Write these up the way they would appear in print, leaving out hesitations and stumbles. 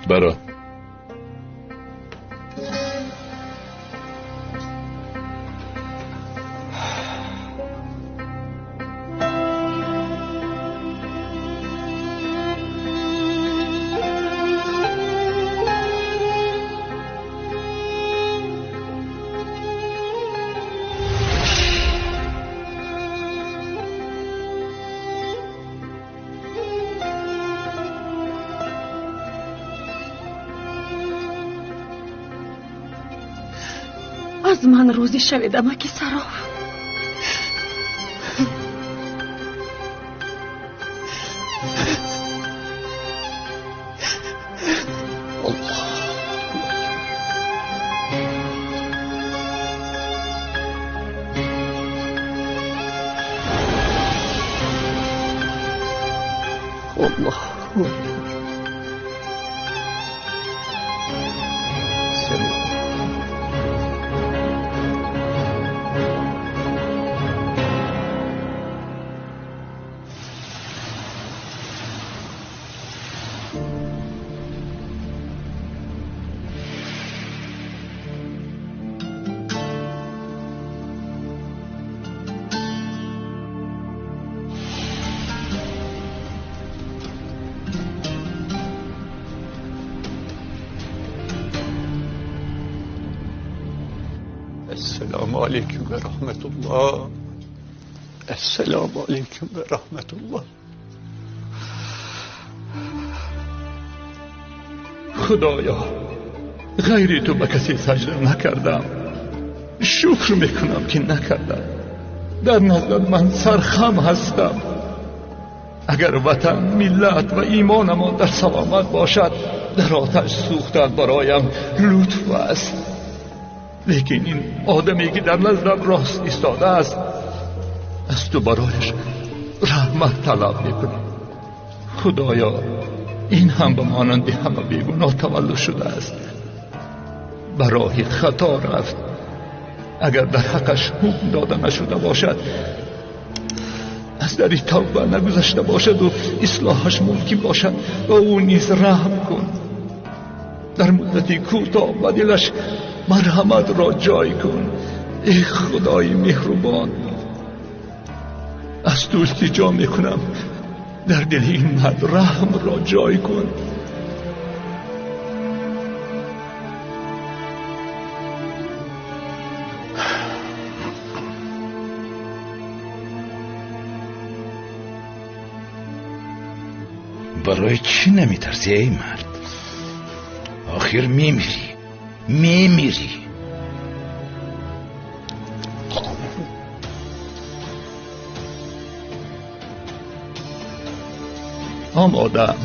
Баро. Аз ман розӣ шавед, амаки Сароф. Аллоҳу акбар. Esselamu aleyküm ve rahmetullah. Esselamu aleyküm ve rahmetullah. Худоё, ғайри ту ба касе саҷда накардам. Шукр мекунам, ки накардам. Дар наздат ман сархам ҳастам. Агар ватан, миллат ва имонамон дар саломат бошад, дар оташ сӯхтан бароям лутф аст. Лекин ин одаме ки дар наздам рост истодааст, аз ту барояш раҳмат талаб мекунам. Худоё, ин ҳам ба монанди ҳама бегуноҳ таваллуд шудааст, ба роҳи хато рафт. Агар дар ҳаққаш ҳукм дода нашуда бошад, аз дари тавба нагузашта бошаду ислоҳаш мумкин бошад, ба ӯ низ раҳм кун. Дар муддати кӯтоҳ ба дилаш марҳаматро ҷой кун. Эй Худои меҳрубон, аз ту илтиҷо мекунам, дар дили ин мард раҳмро ҷой кун. Барои чӣ намитарсӣ, эй мард? Охир мемирӣ, мемирӣ. Омодам.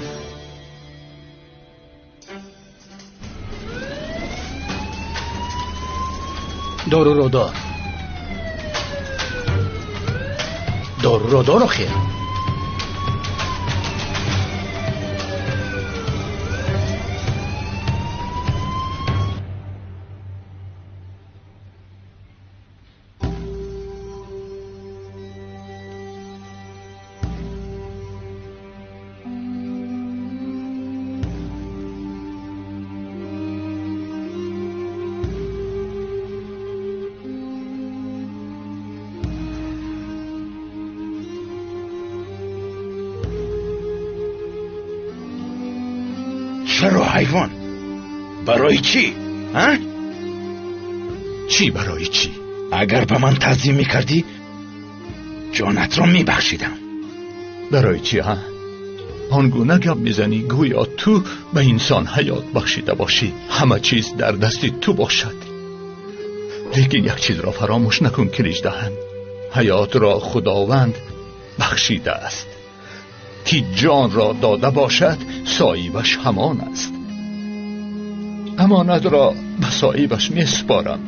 Доруро дор. Доруро дор охир. Чаро ҳайвон? Барои чӣ? А? Чӣ барои чӣ? Агар ба ман таъзим мекардӣ, ҷонатро мебахшидам. Барои чӣ, ҳа? Он гуна гап мезанӣ, гӯё ту ба инсон ҳаёт бахшида бошӣ, ҳама чиз дар дасти ту бошад. Лекин як чизро фаромӯш накун, Киличдаҳан. Ҳаётро Худованд бахшидааст. Ки ҷонро дода бошад, соҳибаш ҳамон аст. Амонатро ба соҳибаш месупорам.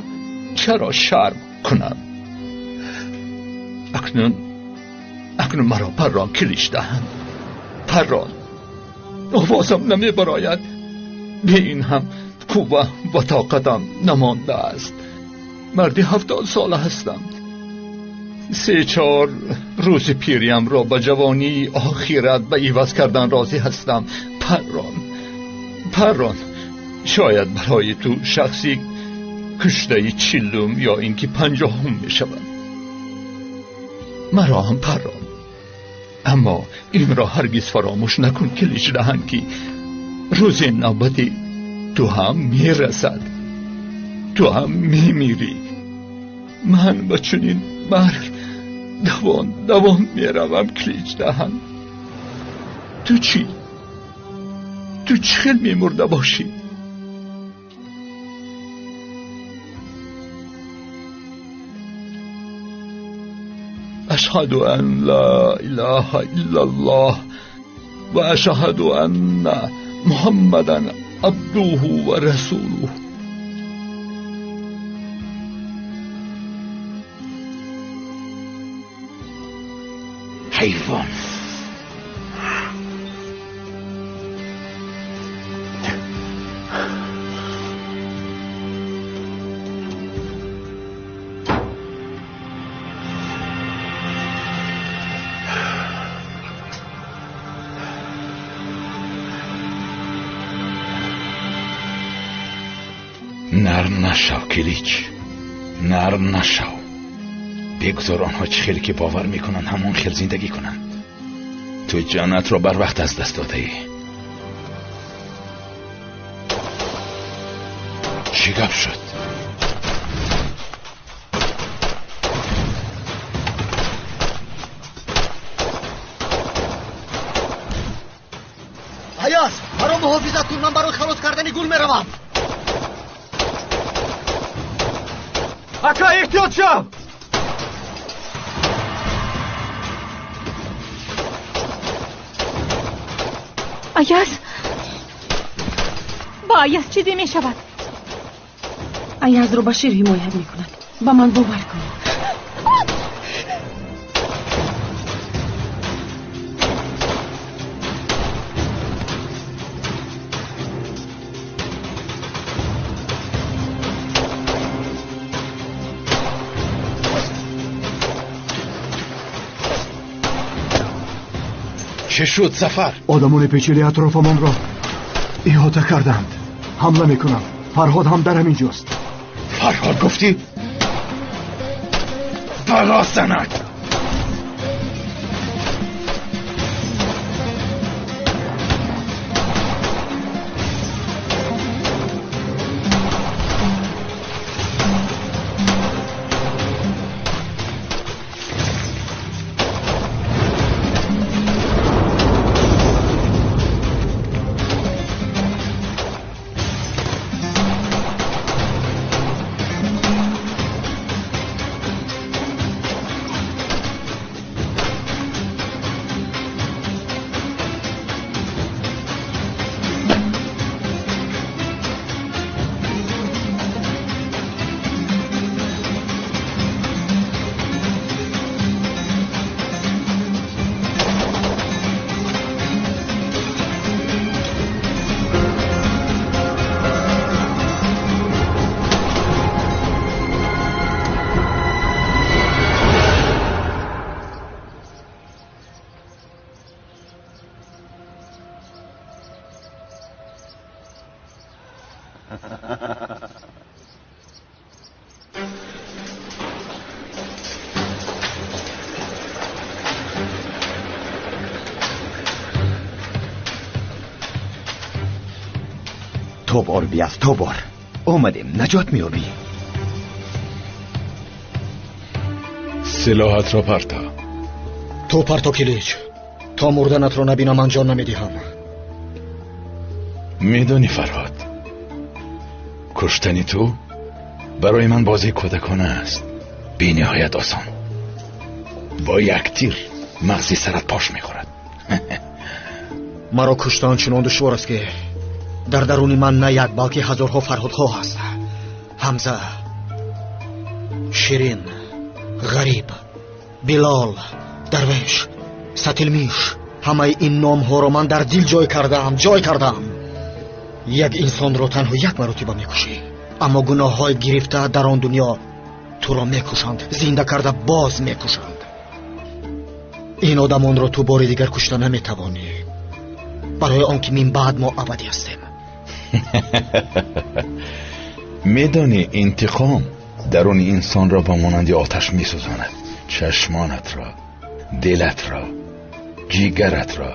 Чаро шарм кунам? Акнун маро паррон, Киличдаҳан. Паррон. Овозам намебарояд. Бе ин ҳам қувва ва тоқатам намондааст. Марди 70 сола ҳастам. 3-4 рӯзи пириямро ба ҷавонии охират ба иваз кардан розӣ ҳастам. Паррон, Паррон. Шояд барои ту шахси куштаи 40 ё инки 50 мешавад. Маро ҳам паррон. Аммо инро ҳаргиз фаромӯш накун, Килич Даҳан, ки рӯзи навбати ту ҳам мерасад. Ту ҳам мемирӣ. Ман ба чунин марг давон давон меравам, Килич Даҳан. Ту чӣ? Ту чӣ хел мемурда бошӣ? Ашҳаду ан ла илаҳа иллаллоҳ ва ашҳаду анна Муҳаммадан абдуҳу ва расулуҳ. Ҳайвон! Нарм нашав, Килич, нарм нашав. Бигзор онҳо чӣ хеле ки бовар мекунанд, ҳамон хел зиндагӣ кунанд. Ту ҷонатро бар вақт аз даст додаӣ. Чӣ гап шуд? Аяз, маро муҳофизат кун, ман барои халос кардани гул меравам. Ака, эҳтиёт шав! Аяз! Ба Аяз чизе мешавад. Аязро Башир ҳимоят мекунад. Ба ман бовар кун. Чӣ шуд, Зафар? Одамони печили атрофамонро иҳота карданд. Ҳамла мекунанд. Фарҳод ҳам дар ҳамин ҷост. Фарҳод гуфтӣ? Бало занад! То бор биаз, то бор. Омадем, наҷот меёбӣ. Силоҳатро парто. Ту парто, Килич. То мурданатро набинам, ман ҷон намедиҳам. Медонӣ, Фарҳод, куштани ту барои ман бозии кӯдакона аст. Бениҳоят осон. Бо як тир мағзи сарат пош мехӯрад. Маро куштан чунон душвор аст, ки дар даруни ман на як, балки ҳазорҳо фарҳодҳо ҳаст. Ҳамза, Ширин, Ғариб, Билол, Дарвеш, Сатилмиш. Ҳамаи ин номҳоро ман дар дил ҷой кардаам, ҷой кардаам. Як инсонро танҳо як маротиба мекушӣ, аммо гуноҳҳои гирифта дар он дунё туро мекушанд, зинда карда боз мекушанд. Ин одамонро ту бори дигар кушта наметавонӣ, барои он ки мин баъд мо абадӣ ҳастем. Медонӣ, интиқом даруни инсонро ба монанди оташ месӯзонад. Чашмонатро, дилатро, ҷигаратро.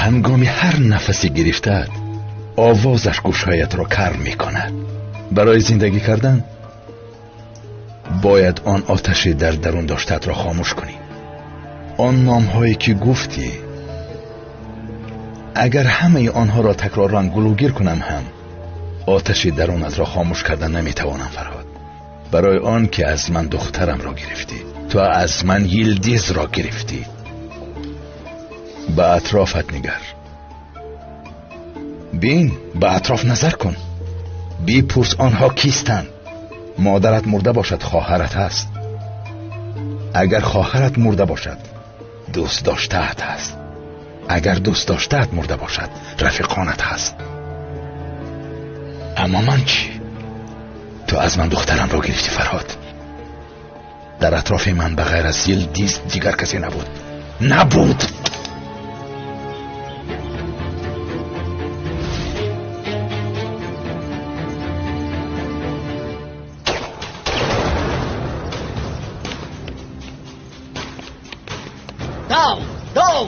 Ҳангоми ҳар нафасе гирифтаат, овозаш гӯшҳоятро кар мекунад. Барои зиндагӣ кардан бояд он оташе дар дарун доштаатро хомӯш кунӣ. Он номҳое ки гуфтӣ, агар ҳамаи онҳоро такроран гулӯгир кунам ҳам, оташи дарунатро хомӯш кардан наметавонам, Фарҳод. Барои он ки аз ман духтарамро гирифтӣ, ту аз ман Йилдизро гирифтӣ. Ба атрофат нигар, бин, ба атроф назар кун, бипурс онҳо кистанд. Модарат мурда бошад, хоҳарат ҳаст. Агар хоҳарат мурда бошад, дӯст доштаат ҳаст. Агар дӯст доштаат мурда бошад, рафиқонат ҳаст. Аммо ман чӣ? Ту аз ман духтарамро гирифтӣ, Фарҳод. Дар атрофи ман ба ғайр аз Йилдиз дигар касе набуд. Набуд! Дав! Дав!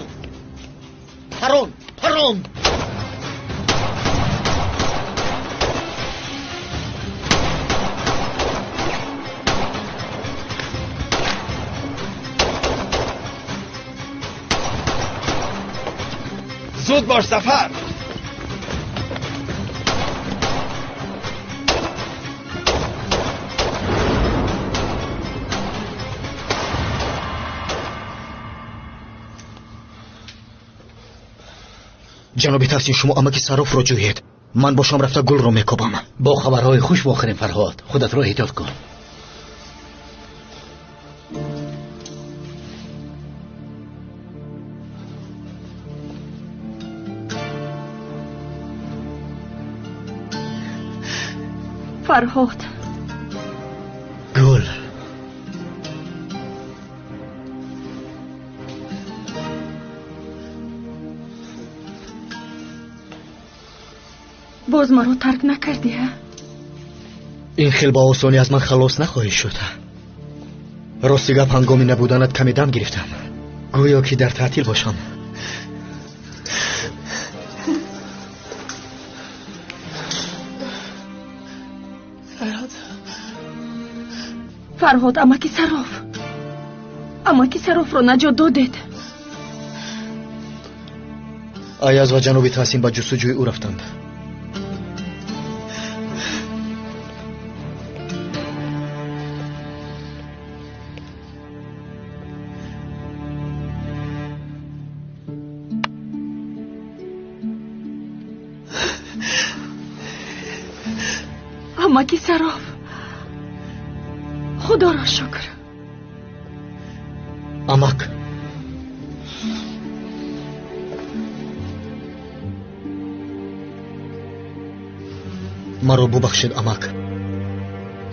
Парон! Парон! Зуд бош, Зафар! Ҷаноби Таҳсин, шумо амаки Саррофро ҷӯед. Ман бошам рафта гулро мекобам. Бо хабарҳои хуш вохӯрем, Фарҳод. Худатро эҳтиёт кун. Фарҳод. Гул. Боз маро тарк накардӣ, ҳа? Ин хел ба осонӣ аз ман халос нахоҳӣ шуд. Рости гап, ҳангоми набуданат каме дам гирифтам. Гӯё ки дар таътил бошам. Фарҳод, амаки Сарроф, амаки Саррофро наҷот додед. Аяз ва ҷаноби Таҳсин ба ҷустуҷӯи ӯ рафтанд. Амаки Сарроф, худоро шукр. Амак, маро бубахшед, амак.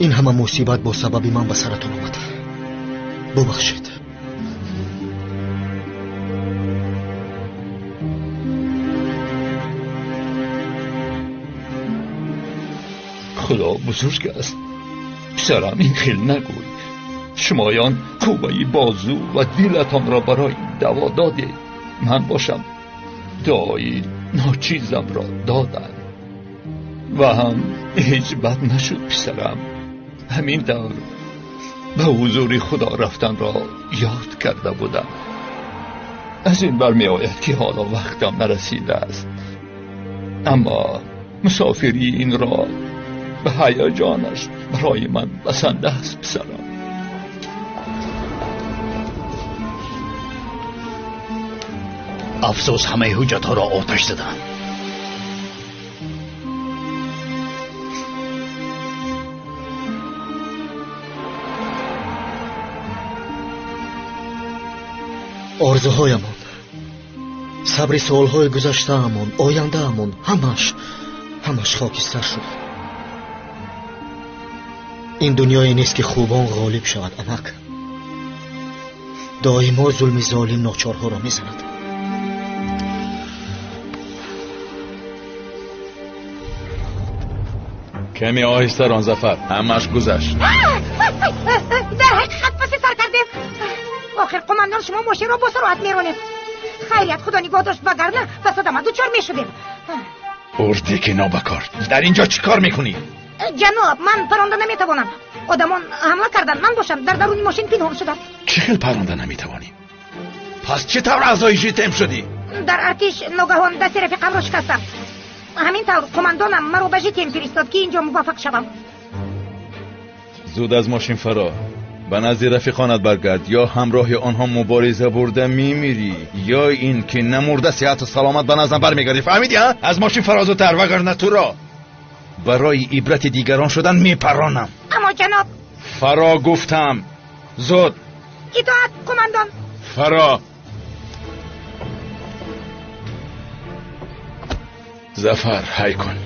Ин ҳама мусибат бо сабаби ман ба саратон омад. Бубахшед. Худо бузург аст. Писарам, ин хел нагӯй. Шумоён қувваи бозу ва дилатонро барои даво додед. Ман бошам дуои ночизамро додам. Ва ҳам ҳеҷ бад нашуд, писарам. Ҳамин тавр ба ҳузури Худо рафтанро ёд карда будам. Аз ин бармеояд ки ҳоло вақтам нарасидааст. Аммо мусофирии инро ба ҳаяҷонаш барои ман басанда аст, писарам. Афсӯс, ҳамаи ҳуҷҷатҳоро оташ заданд. Орзуҳоямон, сабри суолҳои гузаштаамон, ояндаамон, ҳамаш хокистар шуд. Ин дунёе нест ки хубон ғолиб шавад, амак. Доимо зулми золим ночорҳоро мезанад. Каме оҳиста рон Зафар, ҳамааш гузашт. Дар ҳақиқат паси сар кардем. Охир қумандон, шумо мошинро бо суръат меронед. Хайрият, худо нигоҳ дошт, вагарна ба садама дучор мешудем. Урдики нобакор, дар инҷо чӣ кор мекунӣ? Ҷаноб, ман паронда наметавонам. Одамон ҳамла карданд, ман бошам дар даруни мошин пинҳон шудам. Чӣ хел паронда наметавонӣ? Пас чӣ тавр аъзои ЖТМ шудӣ? Дар артиш ногаҳон дасти рафиқамро шикастам. Ҳамин тавр қумандонам маро ба ЖТМ фиристод, ки инҷо муваффақ шавам. Зуд аз мошин фаро, ба назди рафиқонат баргард, ё ҳамроҳи онҳо мубориза бурда мемирӣ, ё ин ки намурда сиҳату саломат ба наздам бармегардӣ. Фаҳмидӣ? А аз мошин фаро зудтар, вагарна туро барои ибрати дигарон шудан мепаронам. Аммо ҷаноб. Фаро гуфтам, зуд. Итоат, қумандон. Фаро. Зафар, ҳай кун.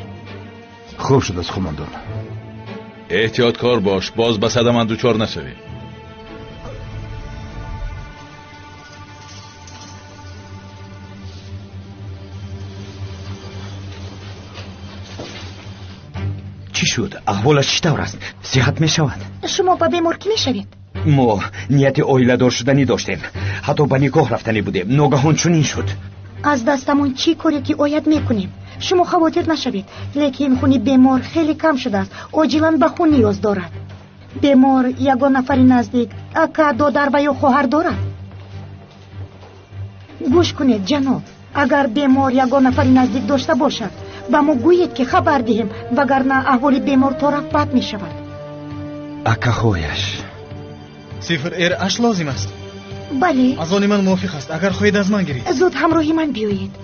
Хуб шудааст, қумандон. Эҳтиёткор бош, боз ба садама дучор нашавӣ. Чӣ шуд? Аҳволаш чӣ тавр аст? Сиҳат мешавад? Шумо ба бемор кӣ мешавед? Мо нияти оиладор шуданӣ доштем, ҳатто ба никоҳ рафтанӣ будем. Ногаҳон чунин шуд. Аз дастамон чӣ коре ки ояд мекунем. Шумо хавотир нашавед, лекин хуни бемор хеле кам шудааст, оҷилан ба хун ниёз дорад. Бемор ягон нафари наздик, ака, додар ва ё хоҳар дорад? Гӯш кунед, ҷаноб, агар бемор ягон нафари наздик дошта бошад, ба мо гӯед, ки хабар диҳем, вагарна аҳволи бемор торафт бад мешавад. Акаҳояш. Сифр р аш лозим аст? Бале. Аз они ман мувофиқ аст. Агар хоҳед, аз ман гиред. Зуд ҳамроҳи ман биёед.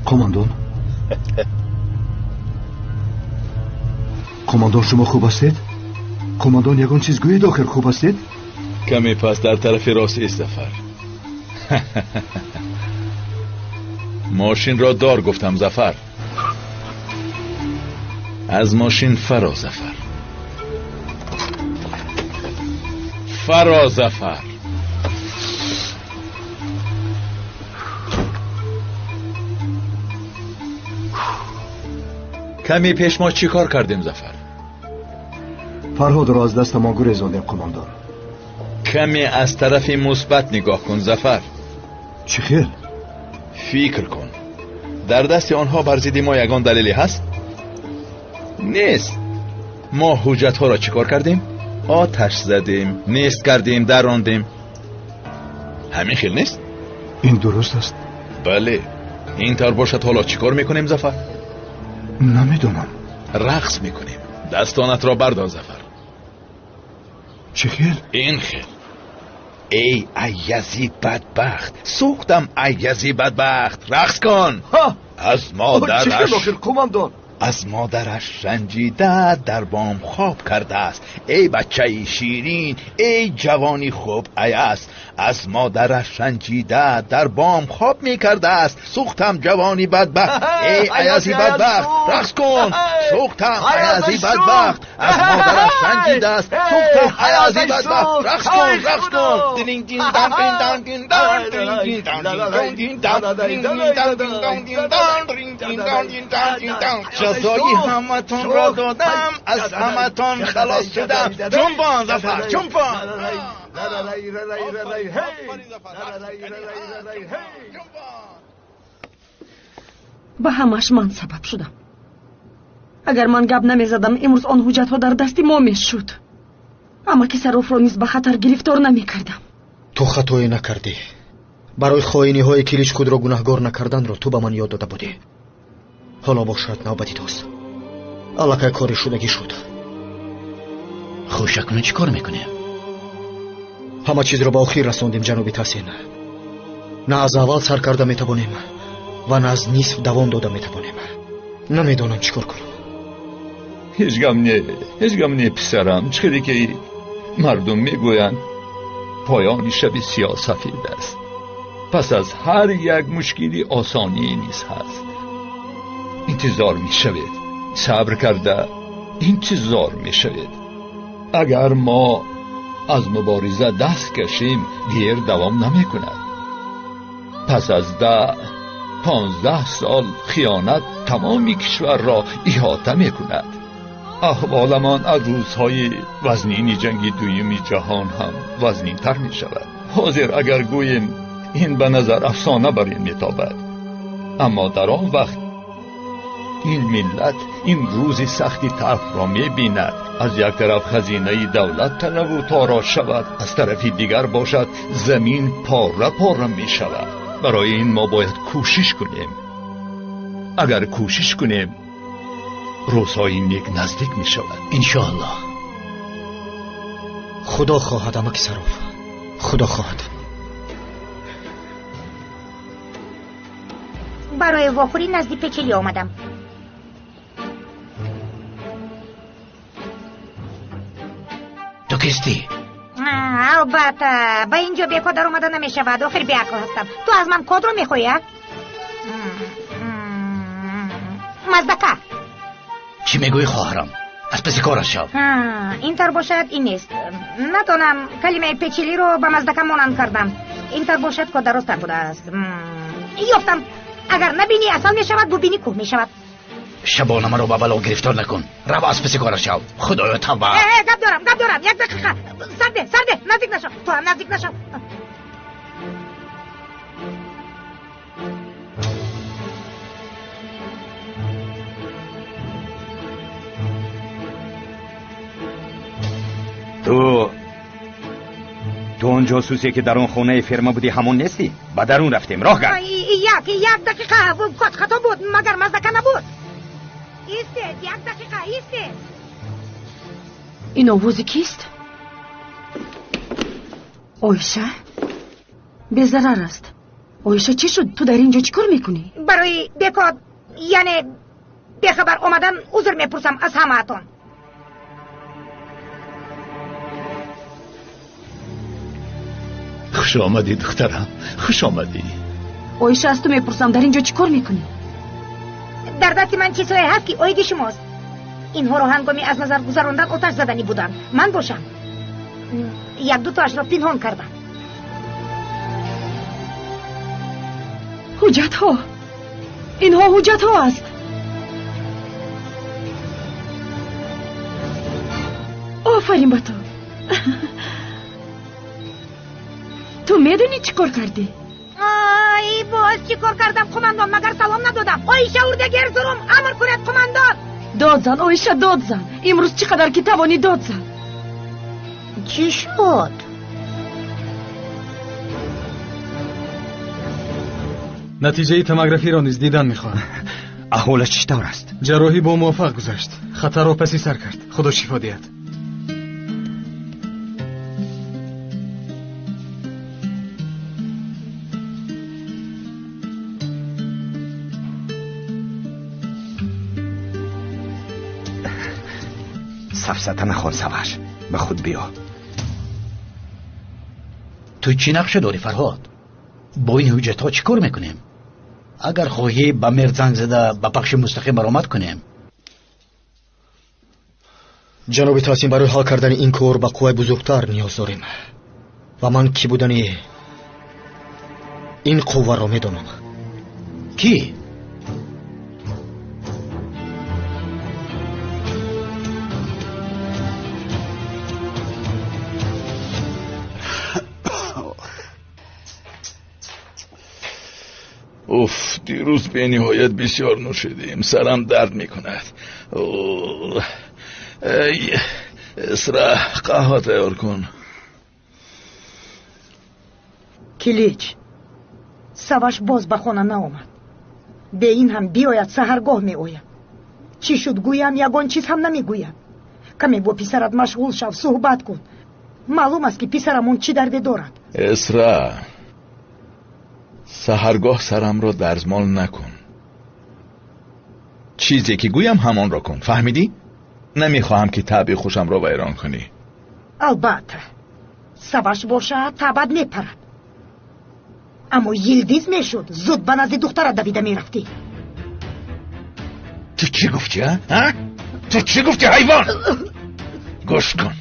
Қумандон, қумандон, шумо хуб ҳастед? Қумандон, ягон чиз гӯед, охир хуб ҳастед? Каме пас дар тарафи рост ист, Зафар. Мошинро дор гуфтам, Зафар. Аз мошин фаро, Зафар. Фаро, Зафар. Каме пеш мо чӣ кор кардем, Зафар? Фарҳодро аз дастамон гурезондем, қумандон. Каме аз тарафи мусбат нигоҳ кун, Зафар. Чӣ хел? Фикр кун, дар дасти онҳо бар зидди мо ягон далеле ҳаст? Нест. Мо ҳуҷҷатҳоро чӣ кор кардем? Оташ задем, нест кардем, дарондем. Ҳамин хел нест? Ин дуруст аст. Бале, ин тавр бошад. Ҳоло чӣ кор мекунем, Зафар? Намедонам. Рақс мекунем. Дастонатро бардор, Зафар. Чӣ хел? Ин хел. Эй Аязи бадбахт, сӯхтам, Аязи бадбахт, рақс кун. Аз модараш, қумандон, аз модараш ранҷида дар бом хоб кардааст. Эй бачаи ширин, эй ҷавони хуб аяз, аз модараш ранҷида дар бом хоб мекардааст. Сӯхтам, ҷавони бадбахт, эй Аязи бадбахт, рақс кун. Сӯхтам, Аязи бадбахт, аз модараш ранҷидааст. Сӯхтам, Аязи бадбахт, рақс кун, рақс кун. Ҷазои ҳаматонро додам, аз ҳаматон халос шудам. Ҷунбон, Зафар, ҷунбон. Ба ҳамаш ман сабаб шудам. Агар ман гап намезадам, имрӯз он ҳуҷҷатҳо дар дасти мо мешуд. Амаки Сарофро низ ба хатар гирифтор намекардам. Ту хатое накардӣ. Барои хоиниҳои Килич худро гунаҳгор накарданро ту ба ман ёд дода будӣ. Ҳоло бошад навбати туст. Аллакай кори шудагӣ шуд. Хуш, акнун чӣ кор мекунем? Ҳама чизро ба охир расондем, ҷаноби Таҳсин. На аз аввал сар карда метавонем ва на аз нисф давом дода метавонем. Намедонам чӣ кор кунам. Ҳеҷ гам не, ҳеҷ гам не, писарам. Чӣ хеле ки мардум мегӯянд, поёни шаби сиёҳ сафед аст. Пас аз ҳар як мушкили осонӣ низ ҳаст. Интизор мешавед, сабр карда интизор мешавед. Агар мо аз мубориза даст кашем, дер давом намекунад. Пас аз 10-15 сол хиёнат тамоми кишварро иҳота мекунад. Аҳволамон аз рӯзҳои вазнини ҷанги дуюми ҷаҳон ҳам вазнинтар мешавад. Ҳозир агар гӯем, ин ба назар афсона бар ин метобад, аммо дар он вақт ин миллат ин рӯзи сахти талхро мебинад. Аз як тараф хазинаи давлат талаву торош шавад, аз тарафи дигар бошад замин пора пора мешавад. Барои ин мо бояд кӯшиш кунем. Агар кӯшиш кунем, рӯзҳои нек наздик мешавад. Иншоаллоҳ. Худо хоҳад, амаки Сароф, худо хоҳад. Барои вохӯрӣ назди Печелӣ омадам. Ту кистӣ? Албатта, ба ин ҷо бекод даромада намешавад. Охир беақл ҳастам. Ту аз ман кодро мехоҳӣ, а? Маздака. Чӣ мегӯӣ, хоҳарам? Аз паси кораш шав. Ин тар бошад, ин нест. Надонам, калимаи Печелиро ба Маздака монанд кардам. Ин тар бошад, код дарозтар будааст. Ёфтам. Агар набинӣ асал мешавад, бубинӣ кӯҳ мешавад. Шабона маро ба бало гирифтор накун. Рав, аз паси кораш шав. Худоё, тавба. Гап дорам, гап дорам. Як дақиқа. Сарде, сарде, наздик нашав. Ту ҳам наздик нашав. Ту он ҷосусе ки дар он хонаи ферма будӣ, ҳамон нестӣ? Ба дарун рафтем, роҳ гард. Як дақиқа, код хато буд, магар Маздака набуд? Истед, як дақиқа, истед. Ин овози кист? Оиша? Безарар аст. Оиша, чӣ шуд? Ту дар ин ҷо чӣ кор мекунӣ? Барои бекод, яъне бехабар омадан узр мепурсам аз ҳамаатон. Хуш омадӣ, духтарам, хуш омадӣ. Оиша, аз ту мепурсам, дар ин ҷо чӣ кор мекунӣ? Дар дасти ман чизҳое ҳаст, ки оиди шумост. Инҳоро ҳангоми аз назар гузарондан оташ заданӣ буданд. Ман бошам як дутоашро пинҳон кардам. Ҳуҷҷатҳо, инҳо ҳуҷҷатҳо аст. Офарин ба ту. Ту медонӣ чӣ кор кардӣ? Ай, боз чӣ кор кардам, қумандон? Магар салом надодам? Оиша Урдагерзурум, амр кунед, қумандон. Дод зан, Оиша, дод зан. Имрӯз чӣ қадар ки тавонӣ дод зан. Чӣ шуд? Натиҷаи томографиро низ дидан мехоҳам. Аҳволаш чӣ тавр аст? Ҷарроҳӣ бо муваффақ гузашт. Хатарро паси сар кард. Худо шифо диҳад. Сафсата нахон, Саваш, ба худ биё. Ту чӣ нақша дорӣ, Фарҳод? Бо ин ҳуҷҷатҳо чӣ кор мекунем? Агар хоҳӣ, ба мер занг зада ба пахши мустақим баромад кунем. Ҷаноби Таҳсин, барои ҳал кардани ин кор ба қувваи бузургтар ниёз дорем ва ман кӣ будани ин қувваро медонам. Кӣ? Уф, дирӯз бениҳоят бисёр нӯшидем, сарам дард мекунад. Эй, Исра, қаҳва тайёр кун. Килич, Саваш боз ба хона наомад. Бе ин ҳам биёяд, саҳаргоҳ меояд. Чӣ шуд гӯям, ягон чиз ҳам намегӯяд. Каме бо писарат машғул шав, суҳбат кун. Маълум аст, ки писарамон чӣ дарде дорад. Исра, саҳаргоҳ сарамро дарзмол накун. Чизе ки гӯям, ҳамонро кун, фаҳмидӣ? Намехоҳам, ки таъби хушамро вайрон кунӣ. Албатта, Саваш бошад, табад мепарад. Аммо Йилдиз мешуд, зуд ба назди духтарат давида мерафтӣ. Ту чӣ гуфтӣ, а? Ту чӣ гуфтӣ, ҳайвон? Гӯш кун,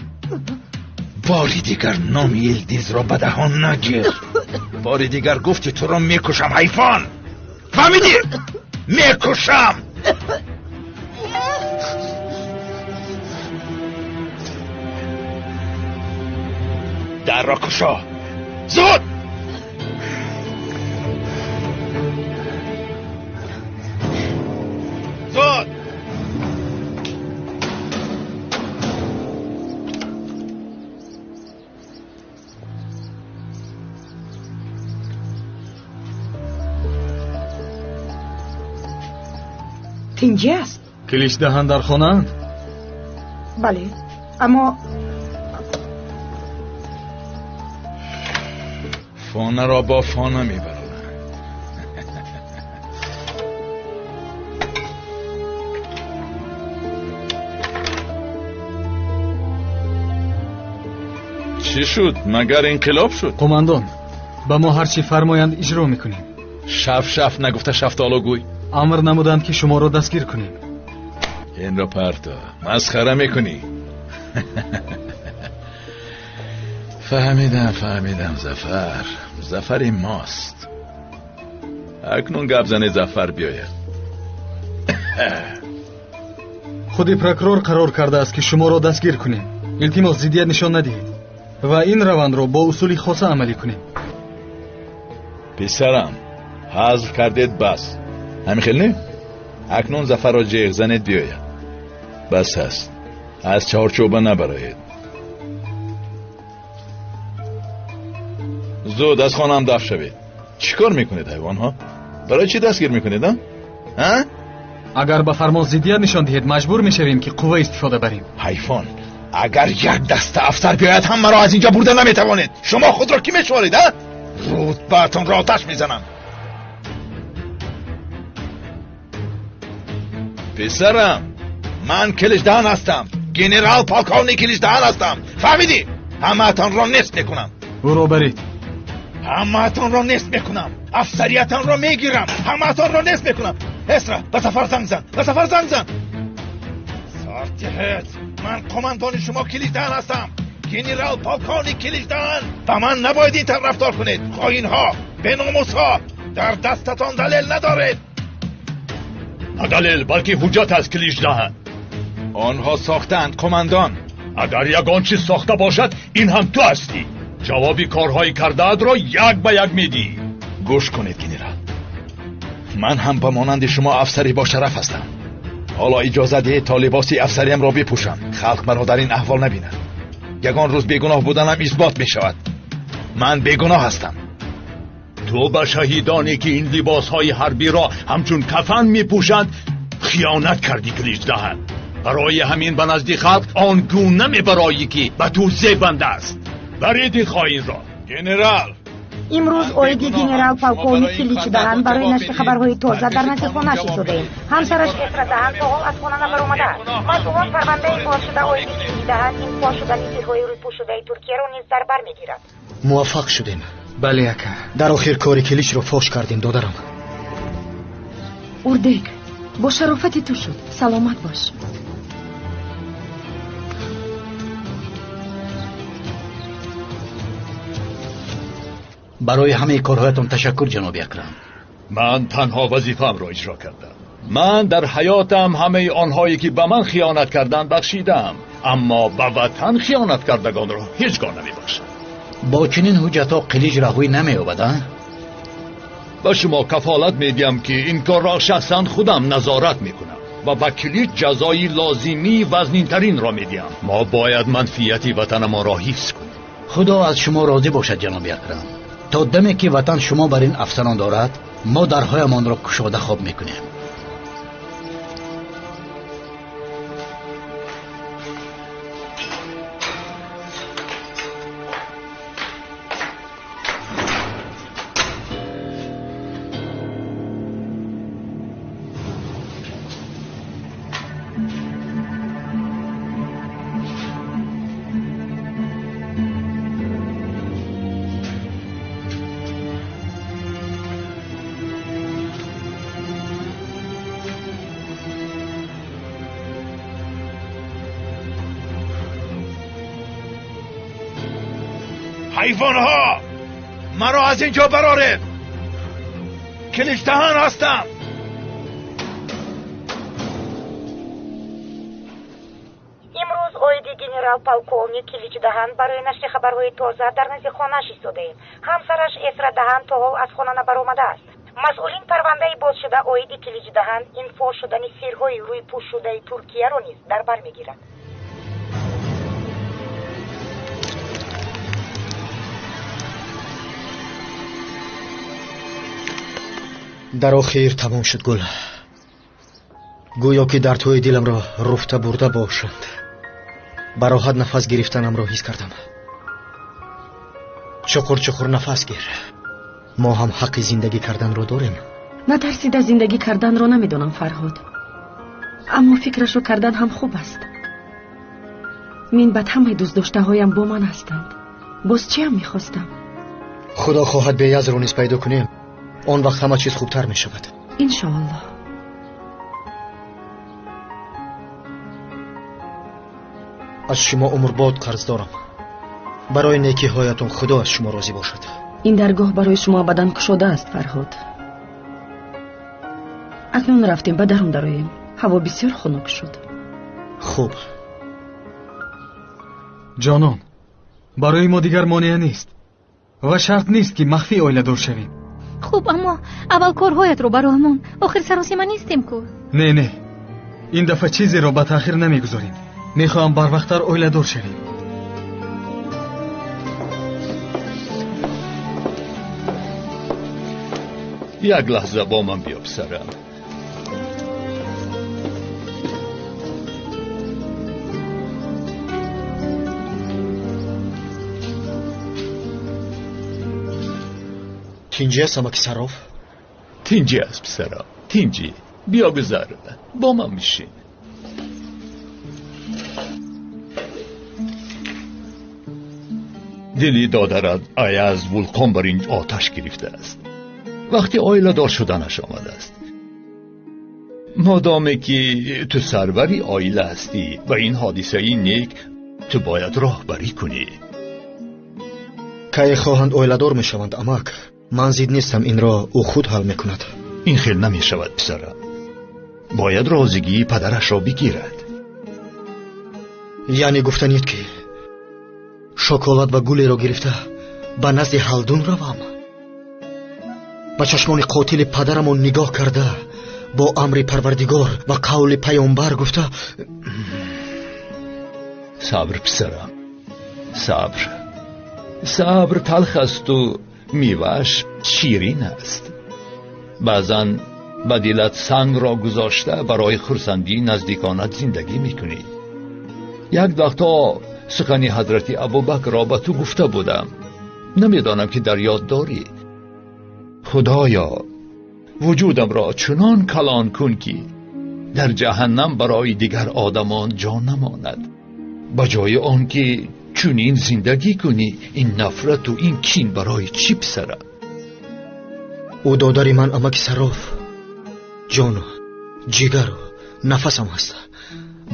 бори дигар номи Илдизро ба даҳон нагир. Бори дигар гуфти туро мекушам, ҳайвон. Фаҳмидӣ? Мекушам. Дарро кушо, зуд! Зуд! Тинҷӣ аст? Киличдаҳан дар хонаанд? Бале, аммо фонаро бо фона мебаранд. Чӣ шуд? Магар инқилоб шуд? Қумандон, ба мо ҳарчи фармоянд иҷро мекунем. Шаф шаф нагуфта шафтолу гӯй. Амр намуданд ки шуморо дастгир кунем. Инро парто, масхара мекунӣ. Фаҳмидам, фаҳмидам, Зафар. Зафари мост. Акнун гап занед, Зафар биёяд. Худи прокурор қарор кардааст ки шуморо дастгир кунем. Илтимос, зиддият нишон надиҳед ва ин равандро бо усули хоса амалӣ кунем. Писарам, ҳазл кардед, бас. Ҳамин хел не? Акнун Зафарро ҷеғ занед биёяд. Бас аст. Аз чаҳорчӯба набароед. Зуд аз хонаам дафт шавед. Чӣ кор мекунед, ҳайвонҳо? Барои чӣ дастгир мекунед, а? Агар ба фармон зиддият нишон диҳед, маҷбур мешавем ки қувва истифода барем. Ҳайфон, агар як даста афсар биёяд, ҳам маро аз инҷо бурда наметавонед. Шумо худро кӣ мешуморед, а? Рутбаатонро оташ мезанам. Писарам, ман Киличдаҳан ҳастам. Генерал полковник Киличдаҳан ҳастам. Фаҳмидӣ? Ҳамаатонро нест мекунам. Ӯро баред. Ҳамаатонро нест мекунам. Афсариятонро мегирам. Ҳамаатонро нест мекунам. Эсра, ба Зафар занг зан. Ба Зафар занг зан. Сартиҳет, ман қумандони шумо Киличдаҳан ҳастам. Генерал полковник Киличдаҳан. Ба ман набояд ин тавр рафтор кунед. Хоинҳо, беномусҳо, дар дастатон далел надоред. На далел, балки ҳуҷҷат аст, Киличдаҳан. Онҳо сохтаанд, қумандон. Агар ягон чиз сохта бошад, ин ҳам ту ҳастӣ. Ҷавоби корҳои кардаатро як ба як медиҳӣ. Гӯш кунед, генерал. Ман ҳам ба монанди шумо афсари бошараф ҳастам. Ҳоло иҷоза диҳед то либоси афсариамро бипӯшам. Халқ маро дар ин аҳвол набинад. Ягон рӯз бегуноҳ буданам исбот мешавад. Ман бегуноҳ ҳастам. Ту ба шаҳидоне ки ин либосҳои ҳарбиро ҳамчун кафан мепӯшанд хиёнат кардӣ, Киличдаҳан. Барои ҳамин ба назди халқ он гуна мебароӣ ки ба ту зебанда аст. Баред ин хоинро. Генерал! Имрӯз оиди генерал полковник Киличдаҳан барои нашри хабарҳои тоза дар назди хонааш истодаем. Ҳамсараш Эсрадаҳан то ҳол аз хона набаромадааст. Масъулон парвандаи бозшуда оиди Киличдаҳан ин фош шудани сирҳои рӯйпӯшшудаи Туркияро низ дар бар мегирад. Муваффақ шудем. Бале, ака. Дар охир кори Киличро фош кардем, додарам. Урдек, бо шарофати ту шуд. Саломат бош. Барои ҳамаи корҳоятон ташаккур, ҷаноби Акрам. Ман танҳо вазифаамро иҷро кардам. Ман дар ҳаётам ҳамаи онҳое ки ба ман хиёнат карданд бахшидам, аммо ба ватан хиёнат кардагонро ҳеҷ гоҳ намебахшам. Бо чунин ҳуҷҷатҳо Қилич раҳоӣ намеёбад, а? Ба шумо кафолат медиҳам ки ин корро шахсан худам назорат мекунам ва ба Килич ҷазои лозимии вазнинтаринро медиҳам. Мо бояд манфиати ватанамонро ҳифз кунем. Худо аз шумо розӣ бошад, ҷаноби Акрам. То даме ки ватан шумо бар ин афсарон дорад, мо дарҳоямонро кушода хоб мекунем. Ҳайвонҳо! Маро аз ин ҷо бароред! Киличдаҳан ҳастам! Имрӯз оиди генерал-полковник Киличдаҳан барои нашри хабарҳои тоза дар назди хонааш истодаем. Ҳамсараш Эсрадаҳан то ҳол аз хона набаромадааст. Масъулин парвандаи бозшуда оиди Киличдаҳан инфо шудани сирҳои рӯйпӯшшудаи Туркияро низ дар бар мегирад. Дар охир тамом шуд гул. Гӯё ки дардҳои диламро руфта бурда бошанд. Ба роҳат нафас гирифтанамро ҳис кардам. Чуқур чуқур нафас гир. Мо ҳам ҳаққи зиндагӣ карданро дорем. Натарсида зиндагӣ карданро намедонам, Фарҳод. Аммо фикрашро кардан ҳам хуб аст. Минбаъд ҳамаи дӯстдоштаҳоям бо ман ҳастанд. Боз чиам мехостам? Худо хоҳад беязро низ пайдо кунем. Он вақт ҳама чиз хубтар мешавад. Иншоаллоҳ. Аз шумо умрбод қарз дорам. Барои некиҳоятон Худо аз шумо розӣ бошад. Ин даргоҳ барои шумо абадан кушода аст, Фарҳод. Акнун рафтем ба дарун дароем. Ҳаво бисёр хунук шуд. Хуб. Ҷонон, барои мо дигар монеа нест ва шарт нест ки махфӣ оиладор шавем. Хуб, аммо аввал корҳоятро бароҳ мон. Охир саросима нестем ку. Не, не, ин дафъа чизеро ба таъхир намегузорем. Мехоҳам барвақттар оиладор шавем. Як лаҳза бо ман биё, писарам. Тинҷӣ аст, амаки Сарроф? Тинҷӣ аст, писарам, тинҷӣ. Биё гузар, бо ман бишин. Дили додарат Аяз вулқон бар ин оташ гирифтааст. Вақти оиладор шуданаш омадааст. Модоме ки ту сарвари оила ҳастӣ ва ин ҳодисаи нек ту бояд роҳбарӣ кунӣ. Кай хоҳанд оиладор мешаванд, амак. Ман зид нестам, инро ӯ худ ҳал мекунад. Ин хел намешавад, писарам. Бояд розигии падарашро бигирад. Яъне гуфтанед ки шоколад ва гулеро гирифта ба назди Ҳалдун равам? Ба чашмони қотили падарамон нигоҳ карда бо амри Парвардигор ва қавли паёмбар гуфта: сабр, писарам, сабр. Сабр талх асту мевааш ширин аст. Баъзан ба дилат сангро гузошта барои хурсандии наздиконат зиндагӣ мекунӣ. Як вақтҳо сухани ҳазрати Абубакрро ба ту гуфта будам. Намедонам ки дар ёд дорӣ. Худоё, вуҷудамро чунон калон кун ки дар ҷаҳаннам барои дигар одамон ҷо намонад. Ба ҷои он ки чунин зиндагӣ кунӣ, ин нафрату ин кин барои чӣ, писарам? Ӯ додари ман, амаки Сарроф, ҷону ҷигару нафасам аст.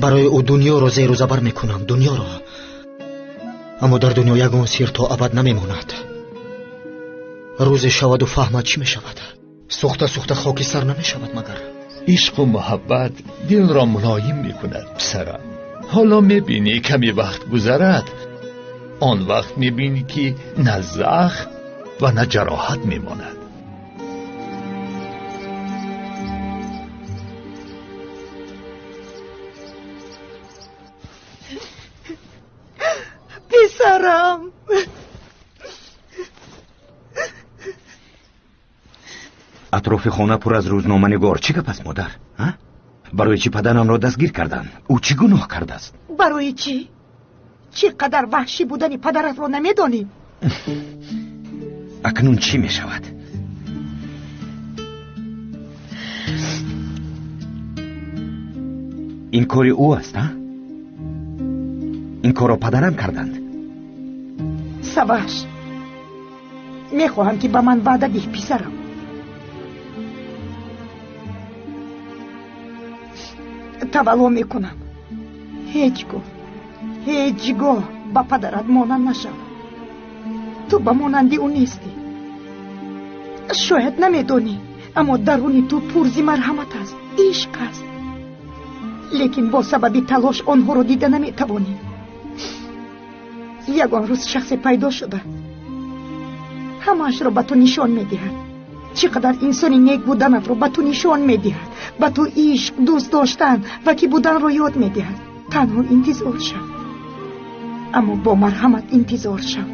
Барои ӯ дунёро зеру забар мекунам, дунёро. Аммо дар дунё ягон сир то абад намемонад. Рӯзе шаваду фаҳмад чӣ мешавад. Сӯхта сӯхта хокистар намешавад магар. Ишқу муҳаббат дилро мулоим мекунад, писарам. Ҳоло мебинӣ каме вақт гузарад, он вақт мебинӣ ки на захм ва на ҷароҳат мемонад. Писарам, атрофи хона пур аз рӯзноманигор. Чӣ гап аст, модар? Барои чӣ падарамро дастгир карданд? Ӯ чӣ гуноҳ кардааст? Барои чӣ? Чӣ қадар ваҳшӣ будани падаратро намедонӣ? Акнун чӣ мешавад? Ин кори ӯ аст, а? Ин корро падарам карданд. Саваш, мехоҳам ки ба ман ваъда диҳ, писарам. Тавалло мекунам, ҳеҷ гоҳ, ҳеҷ гоҳ ба падарат монанд нашав. Ту ба монанди ӯ нестӣ. Шояд намедонӣ, аммо даруни ту пурзи марҳамат аст, ишқ аст. Лекин бо сабаби талош онҳоро дида наметавонӣ. Ягон рӯз шахсе пайдо шуда ҳамаашро ба ту нишон медиҳад. Чӣ қадар инсони нек буданатро ба ту нишон медиҳад. Ба ту ишқ, дӯст доштан ва кӣ буданро ёд медиҳад. Танҳо интизор шав, аммо бо марҳамат интизор шав.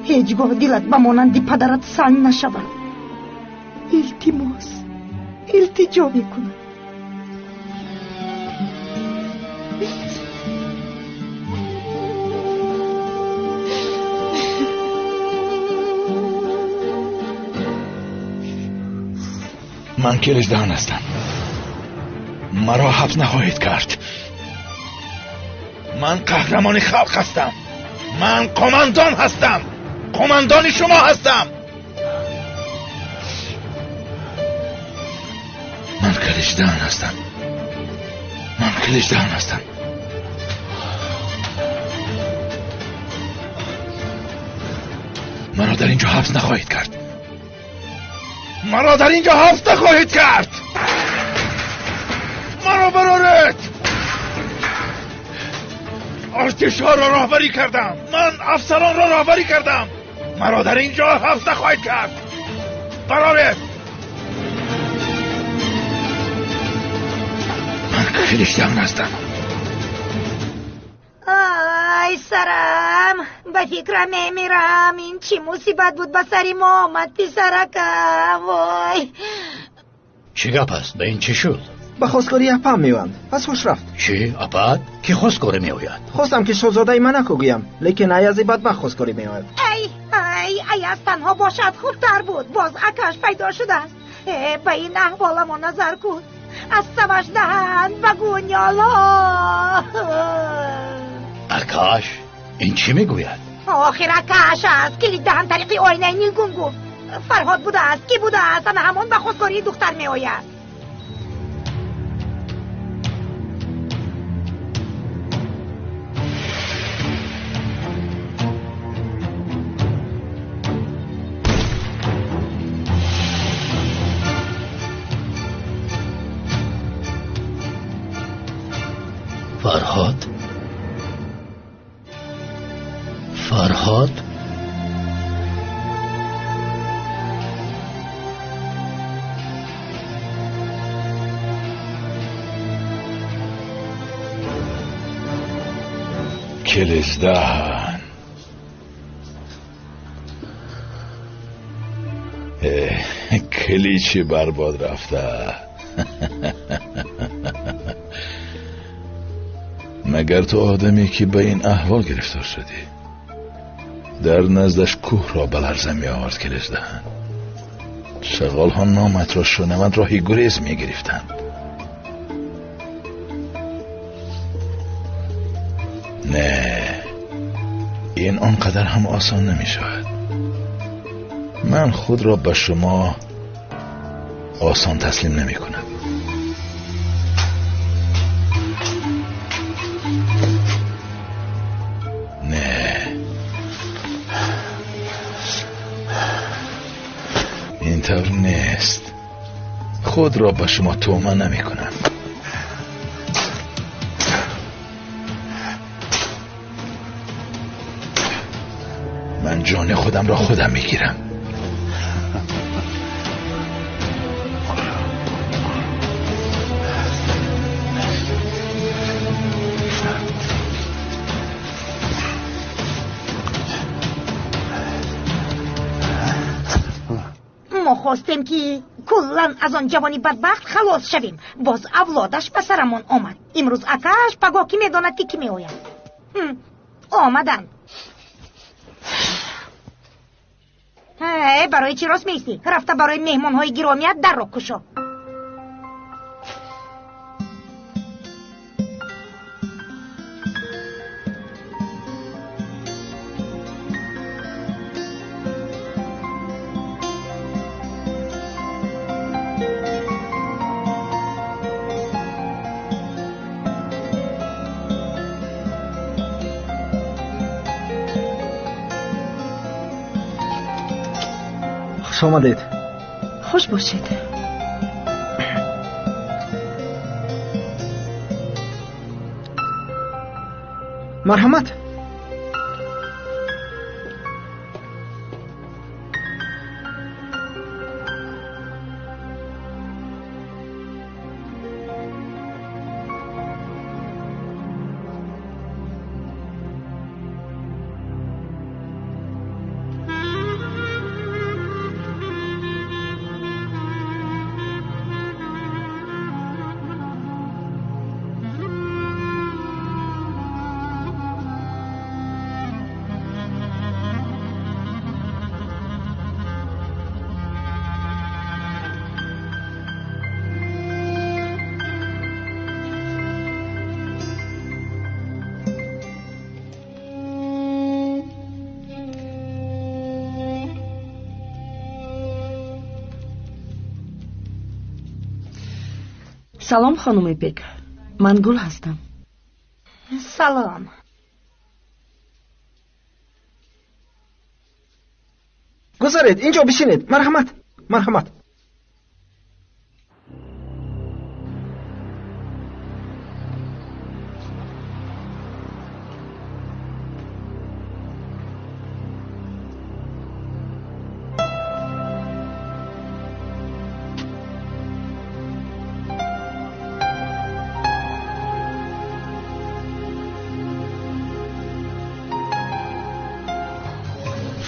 Ҳеҷ гоҳ дилат ба монанди падарат санг нашавад. Илтимос, илтиҷо мекунам. Ман Келиждаҳан ҳастам. Маро ҳабс нахоҳед кард. Ман қаҳрамони халқ ҳастам. Ман қомандон ҳастам. Қомандони шумо ҳастам. Ман Келиждаҳан ҳастам. Ман Келиждаҳан ҳастам. Маро дар ин ҷо ҳабс нахоҳед кард. Маро дар ин ҷо ҳабс нахоҳед кард. Маро бароред. Артишҳоро роҳбарӣ кардам. Ман афсаронро роҳбарӣ кардам. Маро дар ин ҷо ҳабс нахоҳед кард. Бароред. Ман Келиждаҳан ҳастам. Ай сарам, ба фикрам мемирам. Ин чӣ мусибат буд ба сари мо омад, писаракам. Вой, чӣ гап аст? Ба ин чӣ шуд? Ба хостгорӣ апам меоянд. Пас ҳуш рафт. Чӣ? Апат? Кӣ хостгорӣ меояд? Хостам ки шоҳзодаи Монако гӯям, лекин Аязи бадбахт хостгорӣ меояд. Ай ай, Аяз танҳо бошад хубтар буд. Боз акаш пайдо шудааст. Ба ин аҳволамон назар кун. Аз саваш даҳанд ба гунёло. Акаш? Ин чӣ мегӯяд? Охир акаш аст. Килиддаҳан тариқи оинаи нилгун гуфт. Фарҳод будааст, кӣ будааст, ана ҳамон ба хостгории духтар меояд. Фарҳод? Фарҳод? Келиждаҳан. Киличи барбод рафта. Магар ту одаме ки ба ин аҳвол гирифтор шудӣ? Дар наздаш кӯҳро ба ларза меовард Келиждаҳан. Шағолҳо номатро шунаванд роҳи гурез мегирифтанд. Не, ин он қадар ҳам осон намешавад. Ман худро ба шумо осон таслим намекунам. Не, ин тавр нест. Худро ба шумо туҳма намекунам. Ман ҷони худамро худам мегирам. Мо хостем ки куллан аз он ҷавони бадбахт халос шавем. Боз авлодаш ба сарамон омад. Имрӯз акааш, пагоҳ кӣ медонад ки кӣ меояд. Омаданд. Барои чӣ рост меистӣ? Рафта барои меҳмонҳои гиромият дарро кушо. Хуш омадед. Хуш бошед. Марҳамат. Салом, хонуми Бек. Ман Гул ҳастам. Салом. Гузаред, инҷо бишинед. Марҳамат, марҳамат.